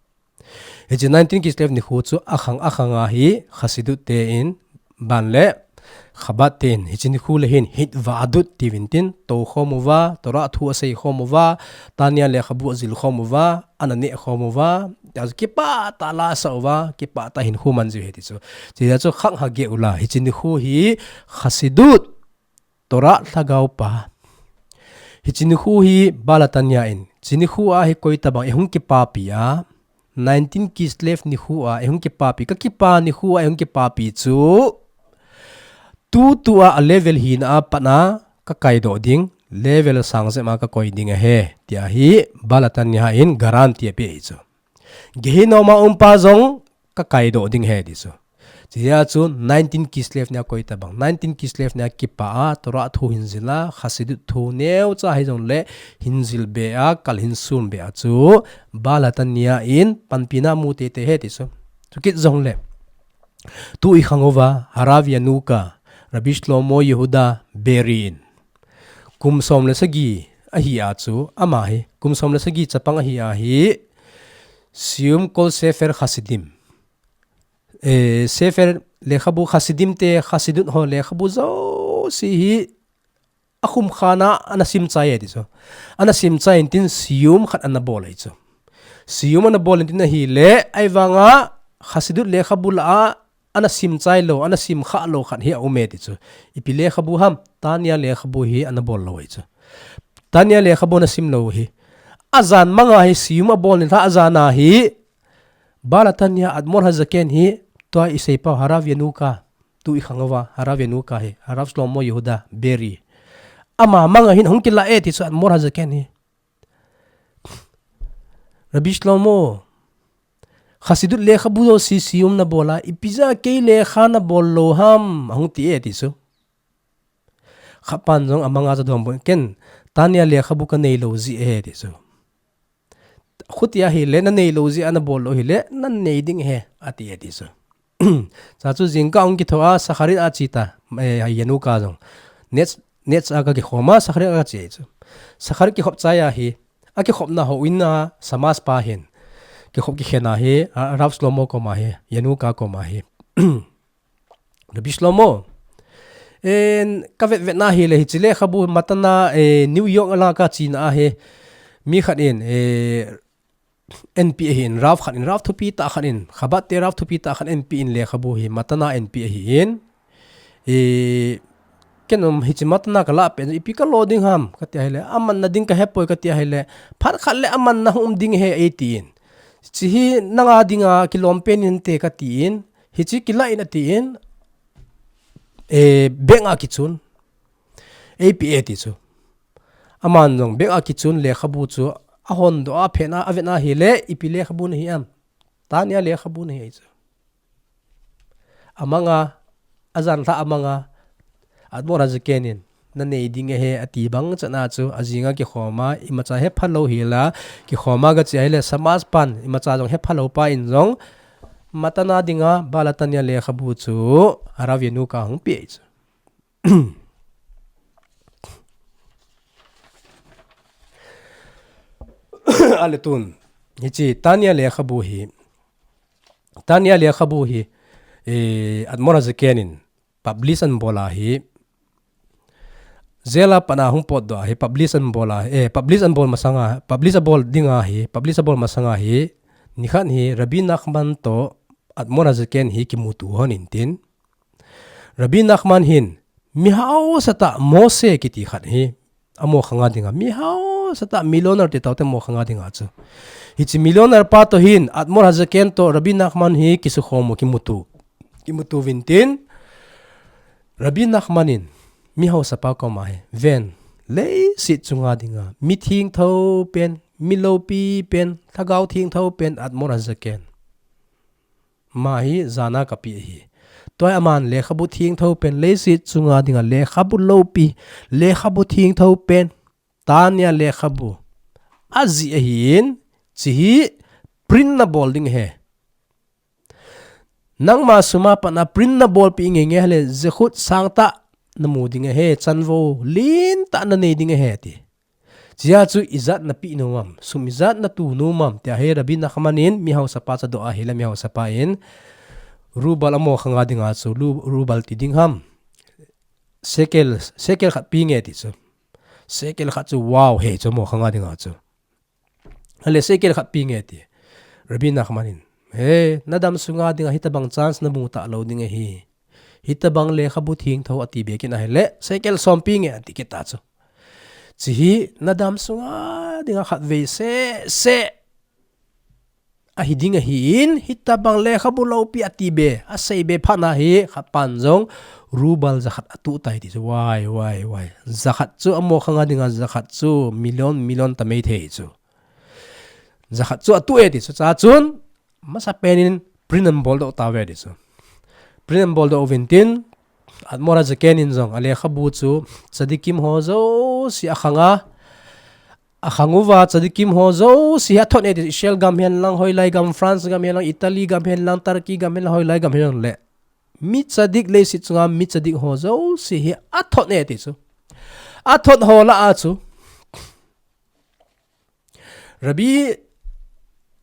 Hiche nineteen Kislev nikho chu akhang akhang a hi Hasidut te in ban le Chabad te in hiche nikho le hin Hitvahdut tiuvin tin tou khom uva, Torah thu asei khom uva, Tanya lekhabu ajil khom uva, ana neh khom uva, tia chu kipah tah a la asah uva, kipah tah a hinkho aman jiu ahi ti chu. Hiche jeh a chu Chag HaGeula, hiche nikho hi Hasidut Torah lhagao pa. Hiche nikho hi Balatanya in, hiche nikho a hi koi tabang eihung kipapi a, nineteen Kislev nikho a eihung kipapi, ka kipa nikho a eihung kipapi chu, tutua a level hina a pat a ka kaidoh ding, level sang jep a ka koi ding ahi, tia hi Balatanya in guarantee ape ahi chu. Gehinnom a um pa jong ka kaidoh ding ahi ti chu. Hiche jeh a chu nineteen Kislev nia koi tabang, nineteen Kislev nia kipa a, Torah thu hin jil a, Hasidut thu neocha hijongle hin jil be a, kal hin sun be a chu, Balatanya in panpina amu teitei ahi ti chu. Chukit jongle, tu i khang uva, Harav Yanuka, Rabbi Shlomo Yehuda Berry in, kum som le sagi ahi a chu, ama hi, kum som le sagi chapang ahi a hi, Siyum Kol Sefer Hasidim, eh, Sefer lekhabu, Hasidim te, Hasidut ho lekhabu jouse hi akhum khan a ana sim chai e ti chu. Ana sim chai in tin siyum khat ana bol ahi chu. Siyum ana bol in tin ahile, ahivanga Hasidut lekhabu lah a ana sim chai lou, ana sim kha lou khat hi aum e ti chu. Ipi lekhabu ham, Tanya lekhabu hi ana bol lou ahi chu. Tanya lekhabu ana sim lou hi. Ajan manga hi siyum abol ni lhah ajan a hi, Balatanya Admor HaZaken hi, tua i seipau Harav Yanuka, tu i khang uva, Harav Yanuka hi, Harav Shlomo Yehuda Berry, ama manga hin ahung kilah e ti chu Admor HaZaken hi. Rabbi Shlomo, Hasidut lekhabu jouse siyum na bol a, ipi jeh a kei lekha na bol lou ham, ahung ti e ti chu. Khat pan jong amanga chu adonbut in, ken Tanya lekhabu ka nei lou jeh ahi ti chu. Khuti ahile, na nei lou jeh a na bol lou hile, na nei ding ahi, ati e ti chu. Chuin chu jingkah ahung kitho a, Sakharit a che ta, eh, Yanuka jong. Nets, Nets a ka kikhom a, Sakharit a ka che chu. Sakharit kikhop chai a hi, akikhopna houin a, Shamaz pa hin kikhop kikhen a hi, a, Rav Shlomo koma hi, Yanuka koma hi. Rabbi Shlomo, en, ka vetvet na hile hiche lekhabu matana, eh, New York a la ka chena ahi. Mi khat in, eh, enpi ahin, Rav khat in, Rav thupi tah khat in, Chabad te Rav thupi tah khat enpi in lekhabu hi, matana enpi ahin. Eh, ken jong hiche matana ka lah pet, ipi ka lo ding ham, ka ti ahile, amanna ding ka hepoi ka ti ahile, phat khat le amanna hung um ding ahi eitin. Hiche hi nanga dinga kilom pen inte ka tin, hiche kilah in atin, eh, bank a kichun, A P A ti chu. Aman jong bank a kichun lekhabu chu ahon doh a, aphet a, avet na hile, ipi lekhabu nahi ham. Tanya lekhabu nahi chu. Amanga, ajan lhah amanga, Admor HaZaken in, na nei ding ahi, ati bang chan a chu, ajing a kikhom a, imacha hepha lou hila, kikhom a ka che ahile, Shamaz pan, imacha jong hepha lou pa in jong, Matana dinga Balatania lekhabu chu Harav Yanuka hung peh chu. Ale tun, hiche Tania lekhabu hi, Tania lekhabu hi, eh, Admor HaZaken in publish ahin bol ahi, jail a pat a hung potdoh ahi, publish ahin bol ahi, eh, publish ahin bol masanga, publish abol dinga hi, publish abol masanga hi, nikhat hi Rabbi Nachman toh Admor HaZaken hi kimuto hon intin, Rabbi Nachman hin, mi haosatah Moshe kiti khat hi, amo khanga dinga, mi haosatah millionaire ti taote amo khanga dinga chu. Hiche millionaire pa toh hin, Admor HaZaken toh Rabbi Nachman hi kisukhom u kimuto. Kimuto uvin tin, Rabbi Nachman in, mi haosapa koma hi, ven, leiset chunga dinga, mi thengtho pen, mi loupi pen, lhagao thengtho pen, Admor HaZaken. Ama hi jana kapeh ahi. Tua hi aman lekhabu thengtho pen, leiset chunga dinga lekhabu loupi, lekhabu thengtho pen, Tania lekhabu ajih ahin, hiche hi print nabol ding ahi. Nangma sum a pat a print nabolpeh ngeingei ahile, jakhut sangtah namu ding ahi, chanvo lentah nanei ding ahi, ati. Hichea chu ijat napeh nom am, sum ijat nato nom am, tia hi Rabbi Nachman in mi haosapa chu adoh ahile, mi haosapa in, ruble amo khanga dinga chu, ru-, ruble ti ding ham, shekel, shekel khat penge ati chu. Shekel khat chu wow ahi chu amo khanga dinga chu. Ale shekel khat penge ati. Rabbi Nachman in, he, nadam sunga dinga hitobang chance namu talou ding ahi. Hitobang lekhabu thengtho ati be kit in ahile, shekel som penge ati kit ta chu. Hiche hi nadam sunga dinga khatvei seh seh ahi ding ahin, hitobang lekhabu loupi ati be, asei be phat na hi, khat pan jong ruble jakhat atoh tai ti chu, wai, wai, wai. Jakhat chu amo khanga dinga, jakhat chu million, million tamei thei chu. Jakhat chu atoh e ti chu, chua chun, masapen in print ahin boldoh tauve ti chu. Print ahin boldoh uvin tin, Admor HaZaken in jong, alekhabu chu, tzadikim ho jouse akhang a, akhang uva, tzadikim ho jouse hi athot e ti chu, Israel gam hen lang, hoilai gam, France gam hen lang, Italy gam hen lang, Turkey gam hen lang, hoilai gam hen lang le. Mi tzadik leiset chunga, mi tzadik ho jouse hi athot e ti chu. Athot ho lah a chu. Rabbi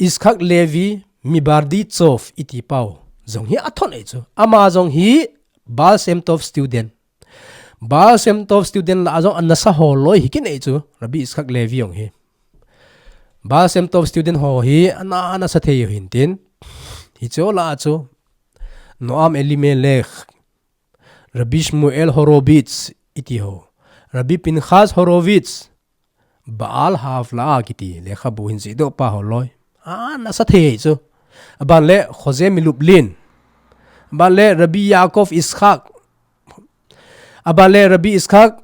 Yitzchak Levi Mibardichov iti pau jong hi athot e chu. Ama jong hi Baal Shem Tov student. Baal Shem Tov student lah a jong anasa ho loi hi kinei chu, Rabbi Yitzchak Levi jong hi. Baal Shem Tov student ho hi ana, anasa thei u hintin. Hiche ho lah a chu, Noam Elimelech, Rabbi Shmuel Horowitz iti ho, Rabbi Pinchas Horowitz, Baal Haaflah kiti lekhabu hin jihdoh pa ho loi. Anasa thei chu. Aban le Jose Milublin. Aban le Rabbi Yaakov Yitzchak. Aban le Rabbi Yitzchak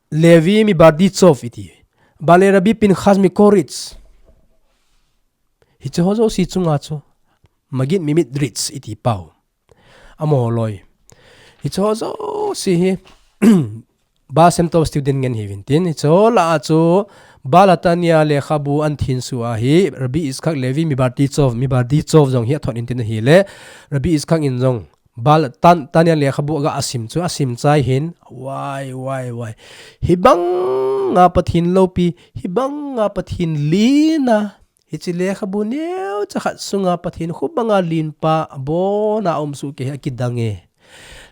Levi Mibardichov iti. Aban le Rabbi Pinchas Mikoritz. Hiche ho jouse chunga chu Maggid Midbardichov iti pau. Amo loi. Hiche ho jouse hi Baal Shem Tov student ngen hiuvin tin. Hiche ho lah a chu Baal HaTanya lekhabu ahin thinsuh ahi, Rabbi Yitzchak Levi Mibardichov, Mibardichov jong hi athot intin ahile, Rabbi Yitzchak in jong Baal Tan-, Tanya lekhabu aga asim chu, asim chai hin, wai, wai, wai. Hibanga Pathen loupi, hibanga Pathen lina, hiche lekhabu neocha khat sunga Pathen khubanga lenpa abona aum soh kei hi akidang e.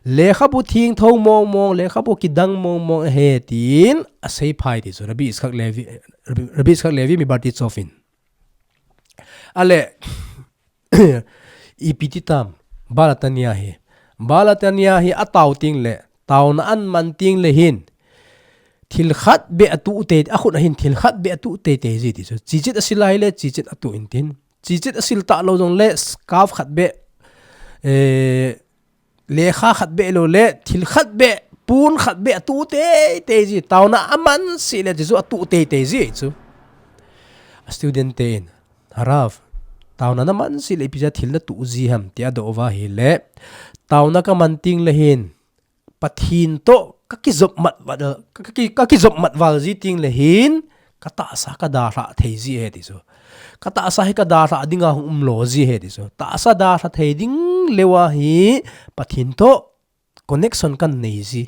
Lekhabu thengtho mong mong, lekhabu kidang mong mong ahi tin aseiphai ti chu Rabbi Yitzchak Levi, Rabbi, Rabbi Yitzchak Levi Mibardichov in. Ale, ipi ti tam, Baal HaTanya hi. Baal HaTanya hi atao teng le, taona aman teng le hin, thil khat beh atuh tei, akhut a hin thil khat beh atuh tei tei ji ti chu. Chichet asil ahile, chichet atuh intin. Chichet asil talou jong le, scarf khat beh, eh, lekha khat beh lou le, thil khat beh, pon khat beh atuh tei tei ji. Taona aman seh le, ti chu atuh tei tei ji chu. A student te in, Harav, taona naman seh le ipi jeh a thil natuh ji ham, tia adoh uva ahile, taona kaman teng le hin, Pathen toh kakijop mat val, kaki, kakijop mat val ji teng le hin, katahsa kadalhah thei ji ahi ti chu. Ka tahsa hi ka dalha dinga hung um lo ji ahi ti chu. Tahsa dalha thei ding leuva hi Pathen toh connection kan nei ji.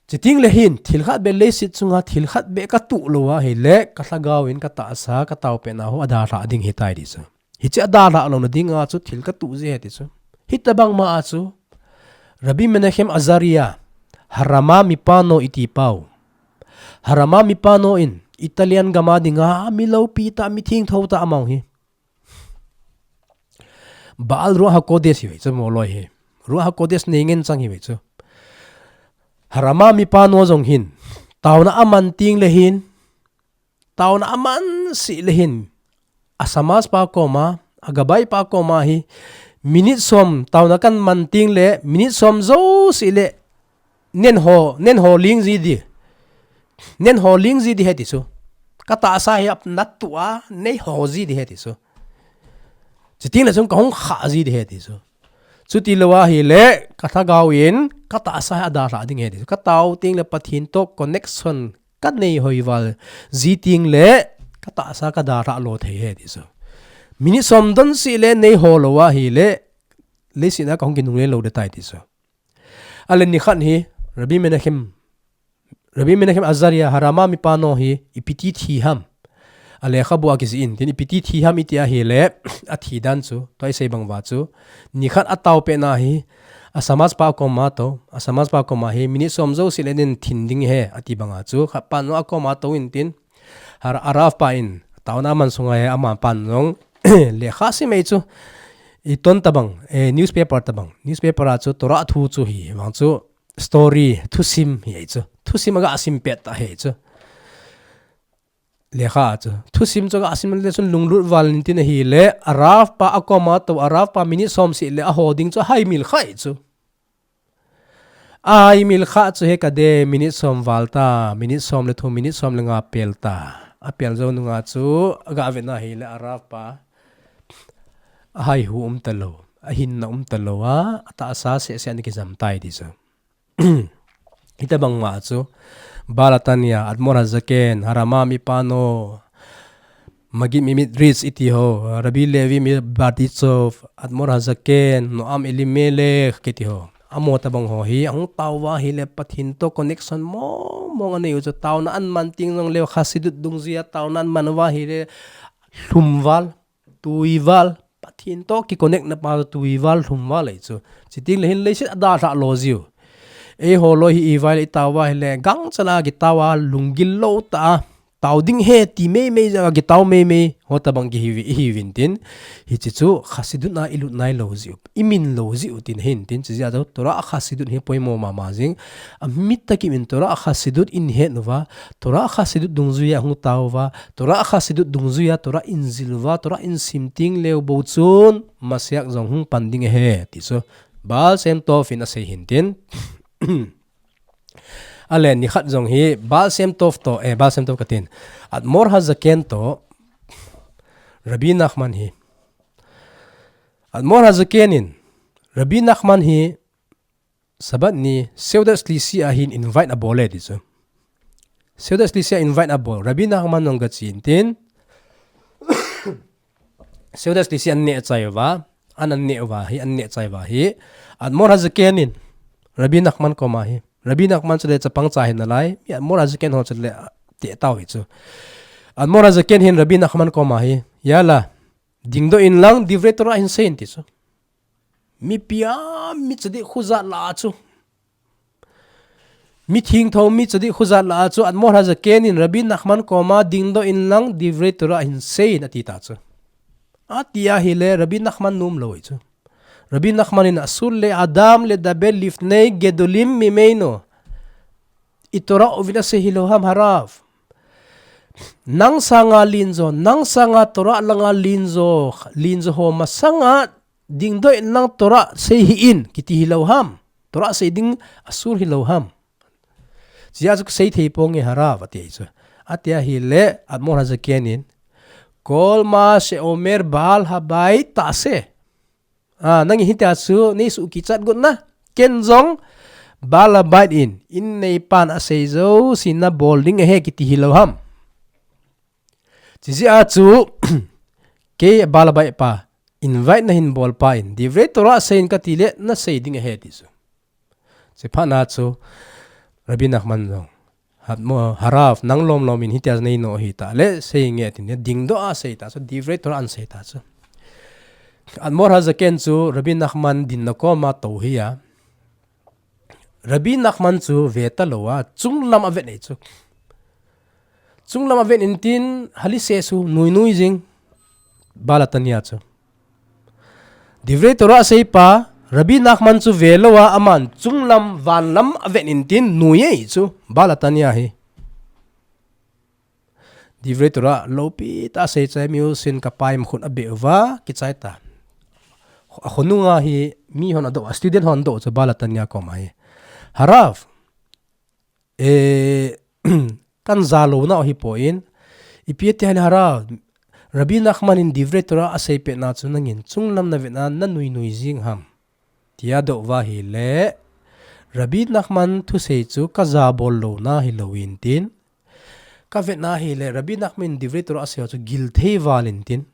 Chuteng le hin, thil khat beh leiset chunga, thil khat beh ka tuh lou ahile, ka lhagao in ka tahsa, ka taopehna ho adalha ding ahitai ti chu. Hiche adalha louna dinga chu thil ka tuh ji ahi ti chu. Hitobang ma a chu, Rabbi Menachem Azaria, Harama Mipano iti pau. Harama Mipano in, Italian gam a dinga, mi loupi tah, mi thengtho tah amau hi. Baal Ruach HaKodesh hiuve chu, moloi hi. Ruach HaKodesh nei ngen chang hiuve chu. Harama Mipano jong hin, taona aman teng le hin, taona aman seh le hin, a shamash pa koma, a gabbai pa koma hi, minute som, taona kan man teng le, minute som jouse le, nen ho, nen ho ling ji di. Nen ho ling ji di ahi ti chu. Ka tahsa hi ap nat tua, nei ho ji di ahi ti chu. Chuteng le chun ka hung khah ji di ahi ti chu. Chuti lou ahile, ka lhagao in, ka tahsa hi adalha ding ahi ti chu. Ka tao teng le Pathen toh connection ka nei hoi val ji teng le, ka tahsa ka dalha lo thei ahi ti chu. Minute som don seh le nei ho lou ahile, leiset a ka hung kinungle lou ding tai ti chu. Ale nikhat hi, Rabbi Menachem, Rabbi Menachem Azaria Harama Mipano hi, ipi ti thi ham. A lekhabu a kijih in, tin ipi ti thi ham iti ahile, athi dan chu, tua isei bang uva chu. Nikhat ataopehna hi, a shamash pa koma tou, a shamash pa koma hi, minute som jouse le nen thin ding ahi, ati banga chu, khat pan jong akoma tou in tin, Har-, a Rav pa in, taona aman sunga hi, ama pan jong, lekha sim ahi chu. Iton tobang, eh, newspaper tobang. Newspaper a chu Torah thu chu hi, vang chu story, thusim hi ahi chu. Thusim aga sim pet tah ahi chu. Lekha chu. Thusim chu aga sim le chun lunglut val in tin ahile, a Rav pa akoma tou, a Rav pa minute som seh le aho ding chu ahaimil kha ahi chu. Ahaimil kha chu he ka de, minute som val ta, minute som le thum, minute som le nga pel ta. Apel jou nunga chu, aga vet na ahile a Rav pa. Ahaihu um talou, ahinna um talou a, atahsa seh seh ana kijam tai ti chu. Hitobang ma chu, Baal HaTanya, Admor HaZaken, Harama Mipano, Maggid Midbardicheb iti ho, Rabbi Levi Midbardicheb, Admor HaZaken, Noam Elimelech kiti ho. Amaho tobang ho hi, ahung tao uva ahile Pathen toh connection mong mong anei u chu, taona aman teng jong le Chassidut dungjuia, taona aman uva ahile lhum val, tui val, Pathen toh kiconnect na pa tui val, lhum val ahi chu. Chuteng le hin leiset adalha lo jiu. Eiho loi hi ival itao uva ahile, gangchal a kitao a, lunggil lou tah a, tao ding ahi ti mei mei jeh a kitao mei mei, ho tobang kihiuve, ihiuvin tin. Hiche chu Chassidut a ilut nai lou jiu, imin lou jiu tin ahin tin, chujeh a chu Torah Chassidut hi poimo mama jing. Amit takin Torah Chassidut ihet uva, Torah Chassidut dungjuia hung tao uva, Torah Chassidut dungjuia Torah injil uva, Torah insim teng leu bou chun, Mashiach jong hung pan ding ahi, ti chu Baal Shem Tov in asei ahin tin. Ale, nikhat jong hi, Baal Shem Tov toh, eh, Baal Shem Tov katin. Admor HaZaken toh, Rabbi Nachman hi. Admor HaZaken in, Rabbi Nachman hi, Shabbat ni, Seudat Shlishit a hin invite abol e ti chu. Seudat Shlishit a invite abol. Rabbi Nachman jong gache in tin. Seudat Shlishit a an neh chai uva, an, an neh uva hi, an neh chai uva hi. Admor HaZaken in, Rabbi Nachman koma hi. Rabbi Nachman chule chapang cha ahi nalai, mi Admor HaZaken ho chule te tao hi chu. Admor HaZaken hin Rabbi Nachman koma hi. Yalla, dingdoh in lang, Divrei Torah hin seiyin ti chu. Mipi a, mi tzadik khu jat lah a chu. Mi thengtho, mi tzadik khu jat lah a chu, Admor HaZaken in Rabbi Nachman koma dingdoh in lang, Divrei Torah hin seiyin ati ta chu. Ati ahile, Rabbi Nachman nom lou ahi chu. Rabbi Nachman in אסור לאדם לדבר לפני גדולים ממנו. I Torah uvin asei hilou ham, Harav. Nang sanga lenjo, nang sanga Torah langa lenjo, lenjo ho masanga dingdoh in lang Torah sei hih in, kiti hilou ham. Torah sei ding אסור hilou ham. Chujeh chu kasei thei ponge Harav, ati ahi chu. Ati ahile, Admor HaZaken in, כל מה שאומר בעל הבית תעשה. A, nangin hitia chu nei sukichat got na. Ken jong, Baal Abait in, inneipan asei jouse nabol ding ahi kiti hilou ham. Chijeh a chu kei balabai pa, invite nahin bol pa in, Divrei Torah seiyin kati le nasei ding ahi ti chu. Chuphat na chu Rabbi Nachman jong, Harav, nang lomlom in hitia nei nom hita le seinge tin dingdoh a sei ta chu, Divrei Torah ahin sei ta chu. Admor HaZaken chu Rabbi Nachman dinna koma tou hi a, Rabbi Nachman chu ve talou a, chunglam avet nei chu. Chunglam avet intin, hali se su, nui nui jing, Balatanya chu. Divrei Torah asei pa, Rabbi Nachman chu ve lou a, aman chunglam vanlam avet intin, nui ei chu, Balatanya hi. Divrei Torah loupi ta asei chai, miu sin ka pai ma khun abe uva, kichai ta. Akhonunga hi, mi hon adoh, student hon adoh chu Balatanya koma hi. Harav, e, kan ja lou nau hi poi, ipi ati ham Harav, Rabbi Nachman in Divrei Torah asei pet na chu nangin chunglam navet na nanui nui jing ham. Tia adoh uva ahile, Rabbi Nachman thusei chu ka ja bol lou na hilou intin, ka vet na ahile, Rabbi Nachman in Divrei Torah asei chu gil thei val intin.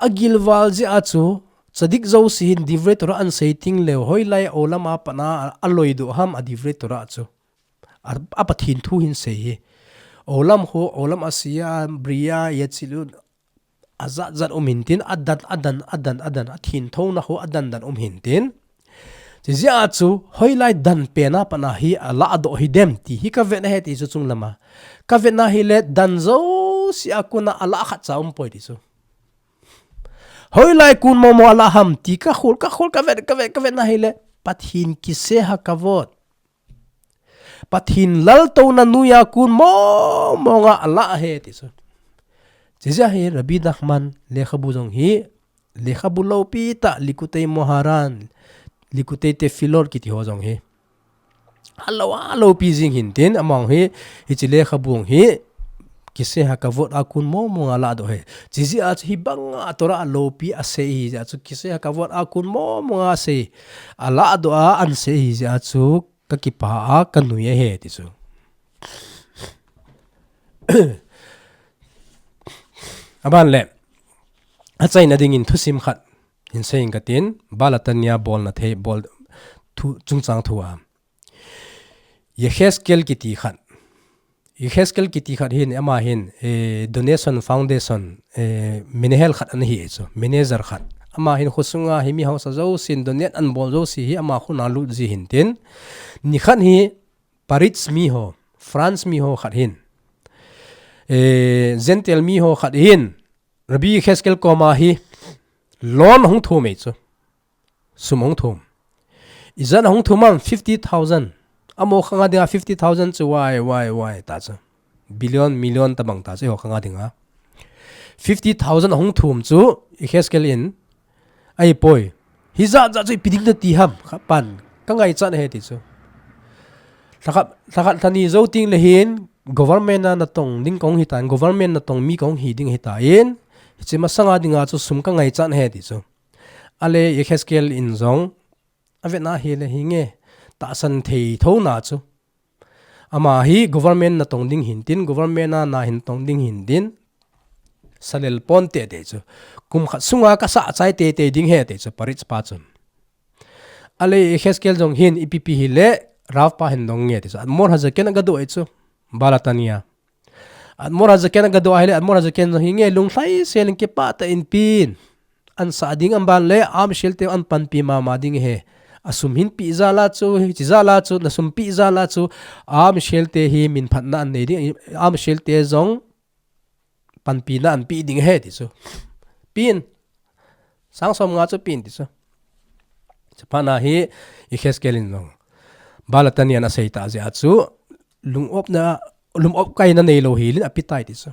Agil val jeh a chu, tzadik jouse hin Divrei Torah ahin sei ting leu, hoilai olam a pat na aloi doh ham a Divrei Torah chu. A, a Pathen thu ahin sei hi. Olam ho, olam asia, bria, yetzilut, ajat jat um intin, adan, adan, adan, adan, athenthona ho, adan dan um intin. Chijeh a chu, hoilai dan pen a pat na hi, alah doh hidem ti hi ka vet na ahi ti chu chunglam a. Ka vet na ahile, dan jouse a kon a alah khat cha um poi ti chu. Hoilai kon momo alah ham ti ka khol, ka khol, ka vet, ka vet, ka vet na ahile, Pathen kiseh hakavod. Pathen laltouna noiya kon momo nga alah ahi ti chu. Chijeh a hi Rabbi Nachman lekhabu jong hi, lekhabu loupi ta Likutei Moharan, Likutei Tefillot kiti ho jong hi. Alou, aloupi jing intin, ama jong hi, hiche lekhabu jong hi, kiseh hakavod a kon momo nga alah doh ahi. Chijeh a chu hibanga Torah aloupi asei ahi jeh a chu kiseh hakavod a kon momo nga asei. Alah doh a ahin sei ahi jeh a chu ka kipah a ka nui ahi ti chu. Aban le, achaina dingin thusim khat hin sei inge katin, Balatanya bolna thei, bol thu, chungchang thu a. Yehezkel kiti khat. Yehezkel kiti khat hin, ama hin, eh, Donation Foundation, eh, menehel khat ana hi chu, manager khat. Ama hin khosunga hi mi hausa jousen, donate ahin bol jouse hi ama khut a lut ji intin. Nikhat hi Paris mi ho, France mi ho khat hin, eh, Gentile mi ho khat hin, Rabbi Yehezkel koma hi loan ahung thum e chu. Sum ahung thum. Ijat ahung thum ham fifty thousand. Amaho khanga dinga fifty thousand chu wai, wai, wai ta chu. Billion, million tabang ta chu eiho khanga dinga. Fifty thousand ahung thum chu Yehezkel in, ahipoi. Hijat jat chu ipi ding nati ham, khat pan, ka ngaichat ahi ti chu. Lhakhat, lhakhat lhani jou teng le hin, government a natong ding kahung hitan, government natong mi kahung hi ding ahitan, hiche masanga dinga chu sum ka ngaichat ahi ti chu. Ale Yehezkel in jong, avet na ahile hinge, tahsan thei thou na chu. Ama hi government natong ding hintin, government a nahin tong ding hintin, salel pon teitei chu. Kum khat sunga kasah chai teitei ding ahi ti chu, Paris pa chun. Ale Yehezkel jong hin ipi ipi hile, Rav pa hin dong nge ti chu. Admor HaZaken agadoh e chu, Balatanya. Admor HaZaken agadoh ahile, Admor HaZaken jong hinge lunglhai sel in kipah tah in pen. Ahin sah ding aban le, Am Shelte ahin panpi mama ding ahi. Asum hin pe jal a chu, hiche jal a chu, nasum pe jal a chu, Am Shelte hi minphatna ahin nei ding, Am Shelte jong panpina ahin pe ding ahi ti chu. Pen. Sang som nga chu pen ti chu. Chuphat na hi Yehezkel in jong Balatanya in asei tah jeh a chu, lung-op na, lung-op kaina neilou hel in ape tai ti chu.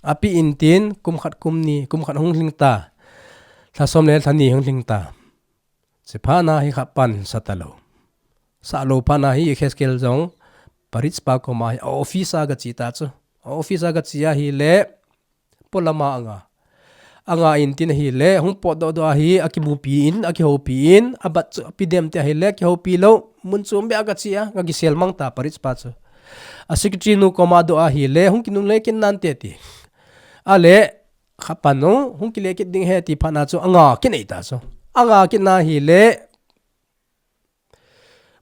Ape intin, kum khat kum ni, kum khat hung lhing ta. Lha som le lha ni hung lhing ta. Chuphat na hi khat pan sah talou. Sah lou phat na hi Yehezkel jong Paris pa koma hi a office a agache ta chu. A office a agache ahile, polam a anga. Anga intin ahile, hung potdoh doh a hi, akimupi in, akihoupi in, abat chu ape dem ti ahile, akihoupi lou, mun chom beh a agache a, aga kisel mang ta Paris pa chu. A secretary nu koma adoh ahile, hung kinungle kit nante ti. Ale, khapan nu, hung kile kit ding ahi ti phat na chu, anga kinei ta chu. Anga kit na hile,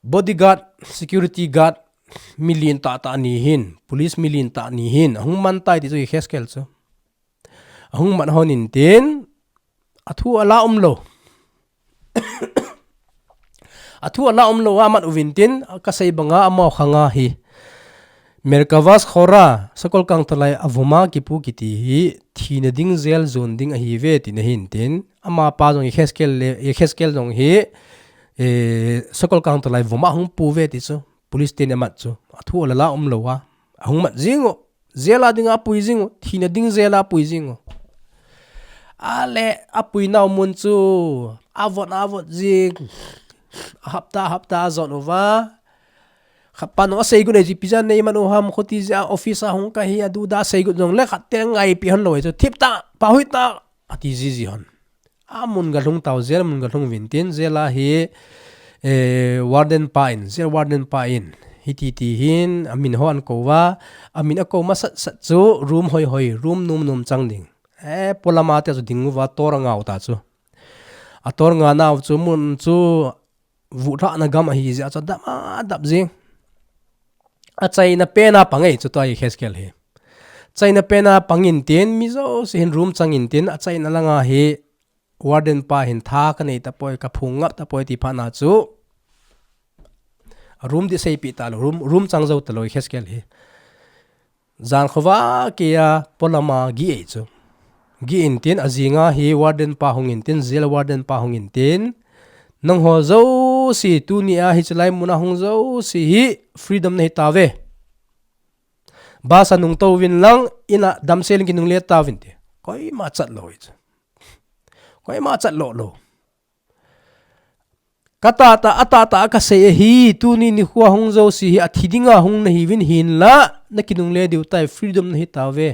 bodyguard, security guard, mi lien tah tah ni hin, police mi lien tah ni hin, ahung man tai ti chu Yehezkel chu. Ahung man hon in tin, athu ala um lou. Athu ala um lou amat uvin tin, kasei banga amaho khanga hi. Merkavas Khora, Sakol Kangtalai avuma kipu kiti hi, thina ding jail jon ding ahi ve tina hin tin, amapa jong Yehezkel le, Yehezkel jong hi, eh, Sakol Kangtalai vuma hung pu ve ti chu, police ten amat chu, athu ala um lou a, ahung mat jing u, jail a ding apui jing u, thina ding jail a apui jing u. Ale, apui nau mun chu, avot, avot jing, hapta, hapta ajot uva, Khapan nu asei got nei ji pijan nei man u ham khoti ja office a hung kahi adu da sei got jong le khat te ngaipi hon lou chu thip ta pa hui ta ati jiji hon. Amun ga lhung tau jail mun ga lhung vin tin jail a hi, eh, warden pa in, jail warden pa in. Hiti ti hin amin ho an kou va, amin akou masat sat chu room hoi hoi, room num num chang ding. Eh, polama te chu ding uva tor angau ta chu. Ator nga nau chu mun chu vuhlhahna gam ahi jeh a chu adap, adap jing. Achaina pen a pang e chu tua Yehezkel hi. Chaina pen a pang in tin, mi jouse hin room chang in tin, achaina langa hi warden pa hin tha kanei tapoi, kaphung ngap tapoi ti phat na chu. Room ding seipeh talou, room, room chang jou talou Yehezkel hi. Jan khovah keiya polama gih ei chu. Gih in tin ajing a hi warden pa hung in tin, jail warden pa hung in tin. Nangho jouse tuni a hiche lai mun a hung jouse hi freedom nahi tauve. Bus a nung touvin lang in a damsel in kinungle tauvin ti. Koima chat lou ei chu. Koima chat lou lou. Ka tahtah, atahtah a kasei ahi, tuni nikho a hung jouse hi athi dinga hung nahiuvin hinla, nakinungle diu tai, freedom nahi tauve,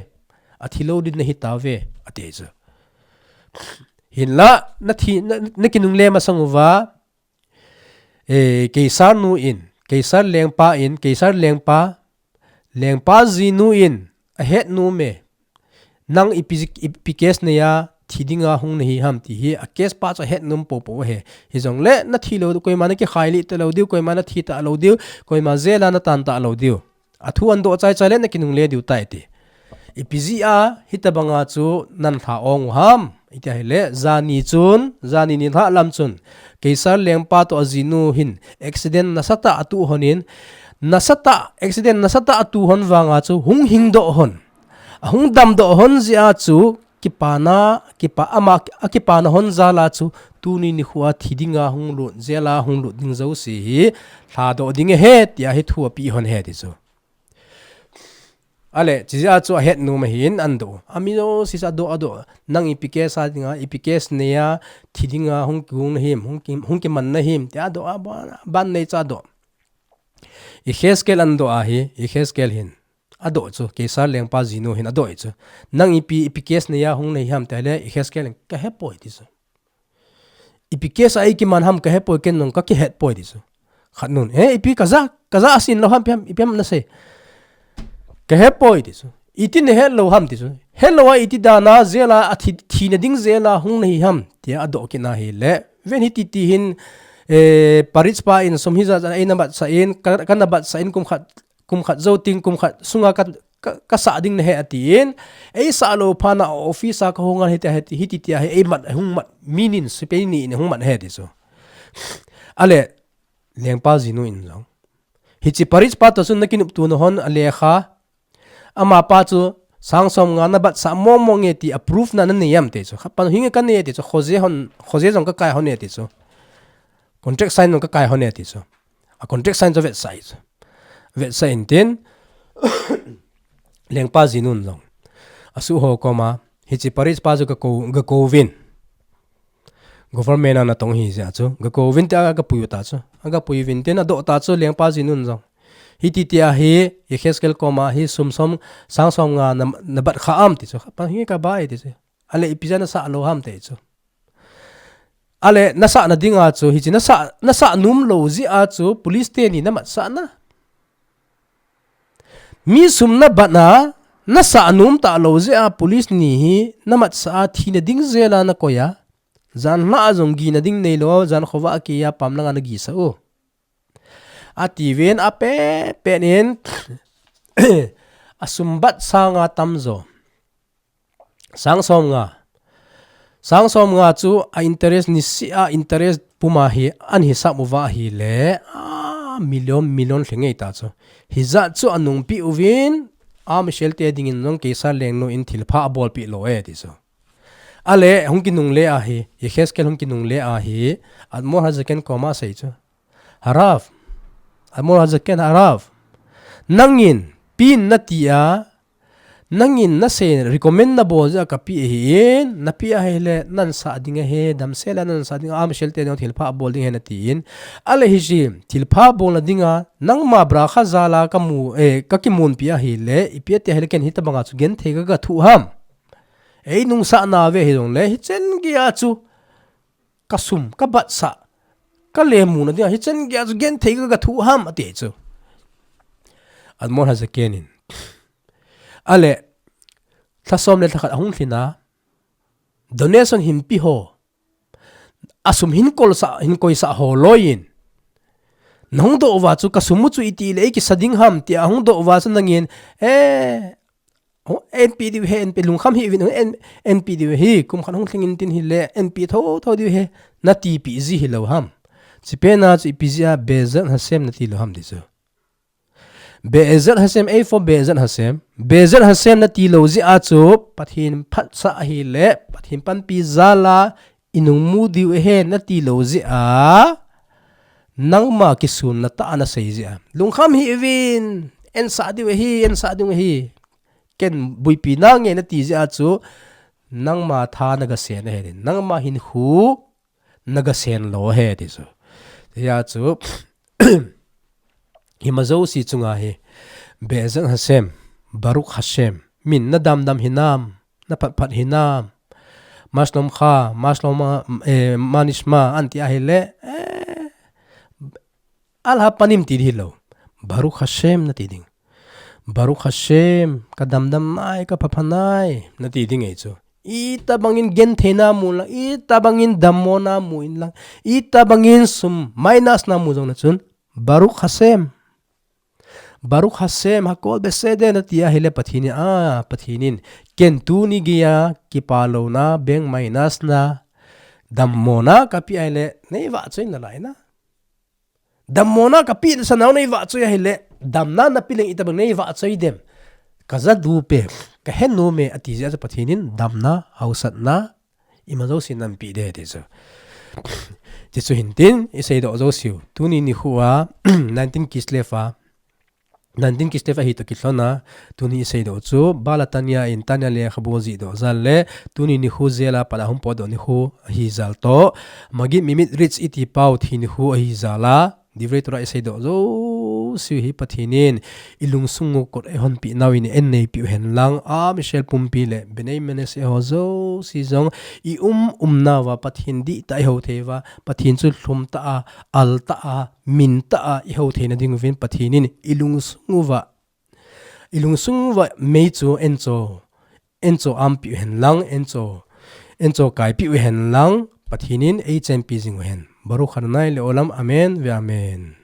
athi lou ding nahi tauve, ati chu. Hinla, nathi, na, nakinungle masang uva, eh, Keisar nu in, Keisar lengpa in, Keisar lengpa, Lengpa jinu in ahet nom e. Nang ipi, ipi case neiya thi dinga hung nahi ham ti hi a case pa chu ahet nom popo ahi. Hijongle nathi lou, koima nakikhai lih talou diu, koima nathi talou diu, koima jail a natan talou diu. Athu ahin doh chai chai le nakinungle diu tai ti. Ipi jeh a hitabanga chu nalha ong u ham. Iti ahile, jani chun, jani nilhah lam chun, Keisar lengpa toh ajinu hin accident nasatah atuh hon in, nasatah, accident nasatah atuh hon vanga chu hung hingdoh hon, ahung damdoh hon jeh a chu kipana, kipa ama, akipana hon jal a chu tuni nikho a thi dinga hung lut, jail a hung lut ding jouse hi lhadoh ding ahi, tia hi thu apeh hon ahi ti chu. Ale, chujeh a chu ahet nom ahin ahin doh. Ami jouse chu adoh, adoh. Nang ipi case a dinga, ipi case neiya, thi dinga hung kihung nahim, hung ki, hung kiman nahim, tia adoh, aban, aban nei chu adoh. Yehezkel ahin doh ahi, Yehezkel hin. Adoh chu, Keisar lengpa jinu hin adoh chu. Nang ipi, ipi case neiya hung nahi ham, tia ahile, Yehezkel hin kahepoi ti chu. Ipi case a eikiman ham kahepoi, ken jong kakihetpoi ti chu. Khat nun, eh, ipi kaja, kaja asin lou ham, ipi ham, ipi ham nasei. Kahepoi ti chu. Iti nahet lou ham ti chu. Helou a iti dan a jail a athi, thina ding jail a hung nahi ham, tia adoh kit na ahile. Ven hiti ti hin, eh, Parish pa in sum hijat jat a eina batsah in, ka, kana batsah in kum khat kum khat jou ting, kum khat sunga ka, ka, kasah ding nahi atin, eisah lou phat na office a kahung a hiti, hiti, hiti tia hi eimat, hung mat, mi ni sepai ni in hung mat ahi ti chu. Ale, lengpa jinu in jong. Hiche Parish pa toh chun nakinoptona hon alekha, amapa chu sang som nga nabatsah mong mong e ti a proof na nanei am ti chu. Khapan hinge kanei ti chu, khoje hon, khoje jong kakai hon e ti chu. Contract sign jong kakai hon e ti chu. A contract sign chu avetsah chu. Vetsah in tin, lengpa jinun jong. Asuh ho koma, hiche Parish pa chu gakou, gakouvin. Government a natong ahi jeh a chu. Gakouvin tia agapui u ta chu. Agapui uvin tin adoh ta chu lengpa jinun jong. Hiti tia hi, Yehezkel koma hi sum som, sang som nga na, nabat kha am ti chu. Khapan hinge kaba e ti chu. Ale ipi jeh a nasah lou ham ti chu. Ale, nasah na dinga chu, hiche nasah, nasah nom lou jeh a chu, police teni namatsah na. Mi sum nabat na, Nasa nom talou jeh a police ni hi namatsah a thina ding jeh a nakoi a. Jan lha a jong gina ding neilou, jan khovah a kei a pam langa nagisa u. Atiuvin apet pet in asum bat sang nga tamjo. Sang som nga. Sang som nga chu a interest niseh a interest puma hi ahin sap uva ahile a million million lhingei ta chu. Hijat chu anungpeh uvin a Michelle te dingin jong Keisar lengnu in thilpha abolpeh lou e ti chu. Ale hung kinungle ahi, Yehezkel hung kinungle ahi, Admor Hazaken koma asei chu. Harav, Admor Hazaken Harav. Nangin, peh in nati a, nangin nasei recommend nabol jeh a kapeh ahin, napeh ahile, nansah ding ahi, damsel a nansah ding a, a Michelle te ding thilpha abol ding ahi natin. Ale hiche, thilpha bolna dinga, nangma bracha jal a kamu, eh, kakimunpi ahile, ipi ati ahile ken hitobanga chu genthei kaga thoh ham. Ei nungsahna ve hijongle, hichen geiya chu, kasum, kabatsah, kalemuna dinga, hichen geiya chu genthei kaga thoh ham, ati chu. Admor Hazaken in. Ale, lha som le lha khat ahung lhin a, donation hin pe ho. Asum hin kolsah, hin koisah ho loiyin. Nahung doh uva chu kasum u chu iti le eikisa ding ham tia ahung doh uva chu nangin, eh, oh, eipeh diu ahi, eipeh lungkham hih uvin, oh, ei, eipeh diu ahi, kum khat hung lhingin tin hile, eipeh thotho diu ahi, natipeh ji hilou ham. Chupet na chu ipi jeh a Be'ezrat Hashem nati lou ham ti chu. Be'ezrat Hashem, A for Be'ezrat Hashem. Be'ezrat Hashem nati lou jeh a chu, Pathen phatsah ahile, Pathen panpi jal a, inung mu diu ahi nati lou jeh a, nangma kisunna tah a nasei jeh a. Lungkham hih uvin, eisah diu ahi, eisah diu ahi. Ken buipi nange nati jeh a chu, nangma tha naga sen ahi, nangma hinkho naga sen lou ahi ti chu. Hia chu, hima jouse chunga hi, Be'ezrat Hashem, Baruch Hashem, min nadam dam hinam, naphat phat hinam, ma shlomcha, ma shlom, eh, ma nishma, anti ahile, eh, al hapanim ti hilou. Baruch Hashem nati ding. Baruch Hashem, kadam dam nai, kapha pha nai, nati ding ahi chu. Itobangin genthei namu lang, itobangin dammo namu in lang, itobangin sum minus namu jong le chun, Baruch Hashem. Baruch Hashem, hakol beseder nati ahile Pathen in, ah, Pathen in, ken tuni geiya, kipah louna, bank minus na, dammo na, kapeh ahile, nei vahchoi nalai na. Dammo na kapeh sa nau nei vahchoi ahile, damna napeh leng itobang nei vahchoi dem. Kaja dupe, kahe nom e ati jeh a chu Pathen in damna, haosatna, ima jouse nahin pe ding ti chu. Ti chu hintin, isei doh jouse u. Tuni nikho a, nineteen Kislev a, nineteen Kislev a hi toh kilhon a, tuni isei doh chu, Baal HaTanya in Tanya lekhabu ajih doh jal le, tuni nikho jail a pat a hung potdoh nikho ahi jal toh, Maggid Mimit Ritz iti pau thi nikho ahi jal a, Divrei Torah isei doh jouse u hi Pathen in, ilungsung u kot eihon peh nau in eineipeh u hen lang, a Michelle pumpi le, Bnei Menashe ho jouse jong, i um umna uva Pathen dihtah a ihou thei uva, Pathen chu lhum tah a, al tah a, min tah a, ihou theina ding uvin Pathen in ilungsung uva, ilungsung uva mei chu encho, encho ampeh u hen lang, encho, encho kaipeh u hen lang, Pathen in eichenpi jing u hen. Baruch Adonai le'olam, amen ve'amen.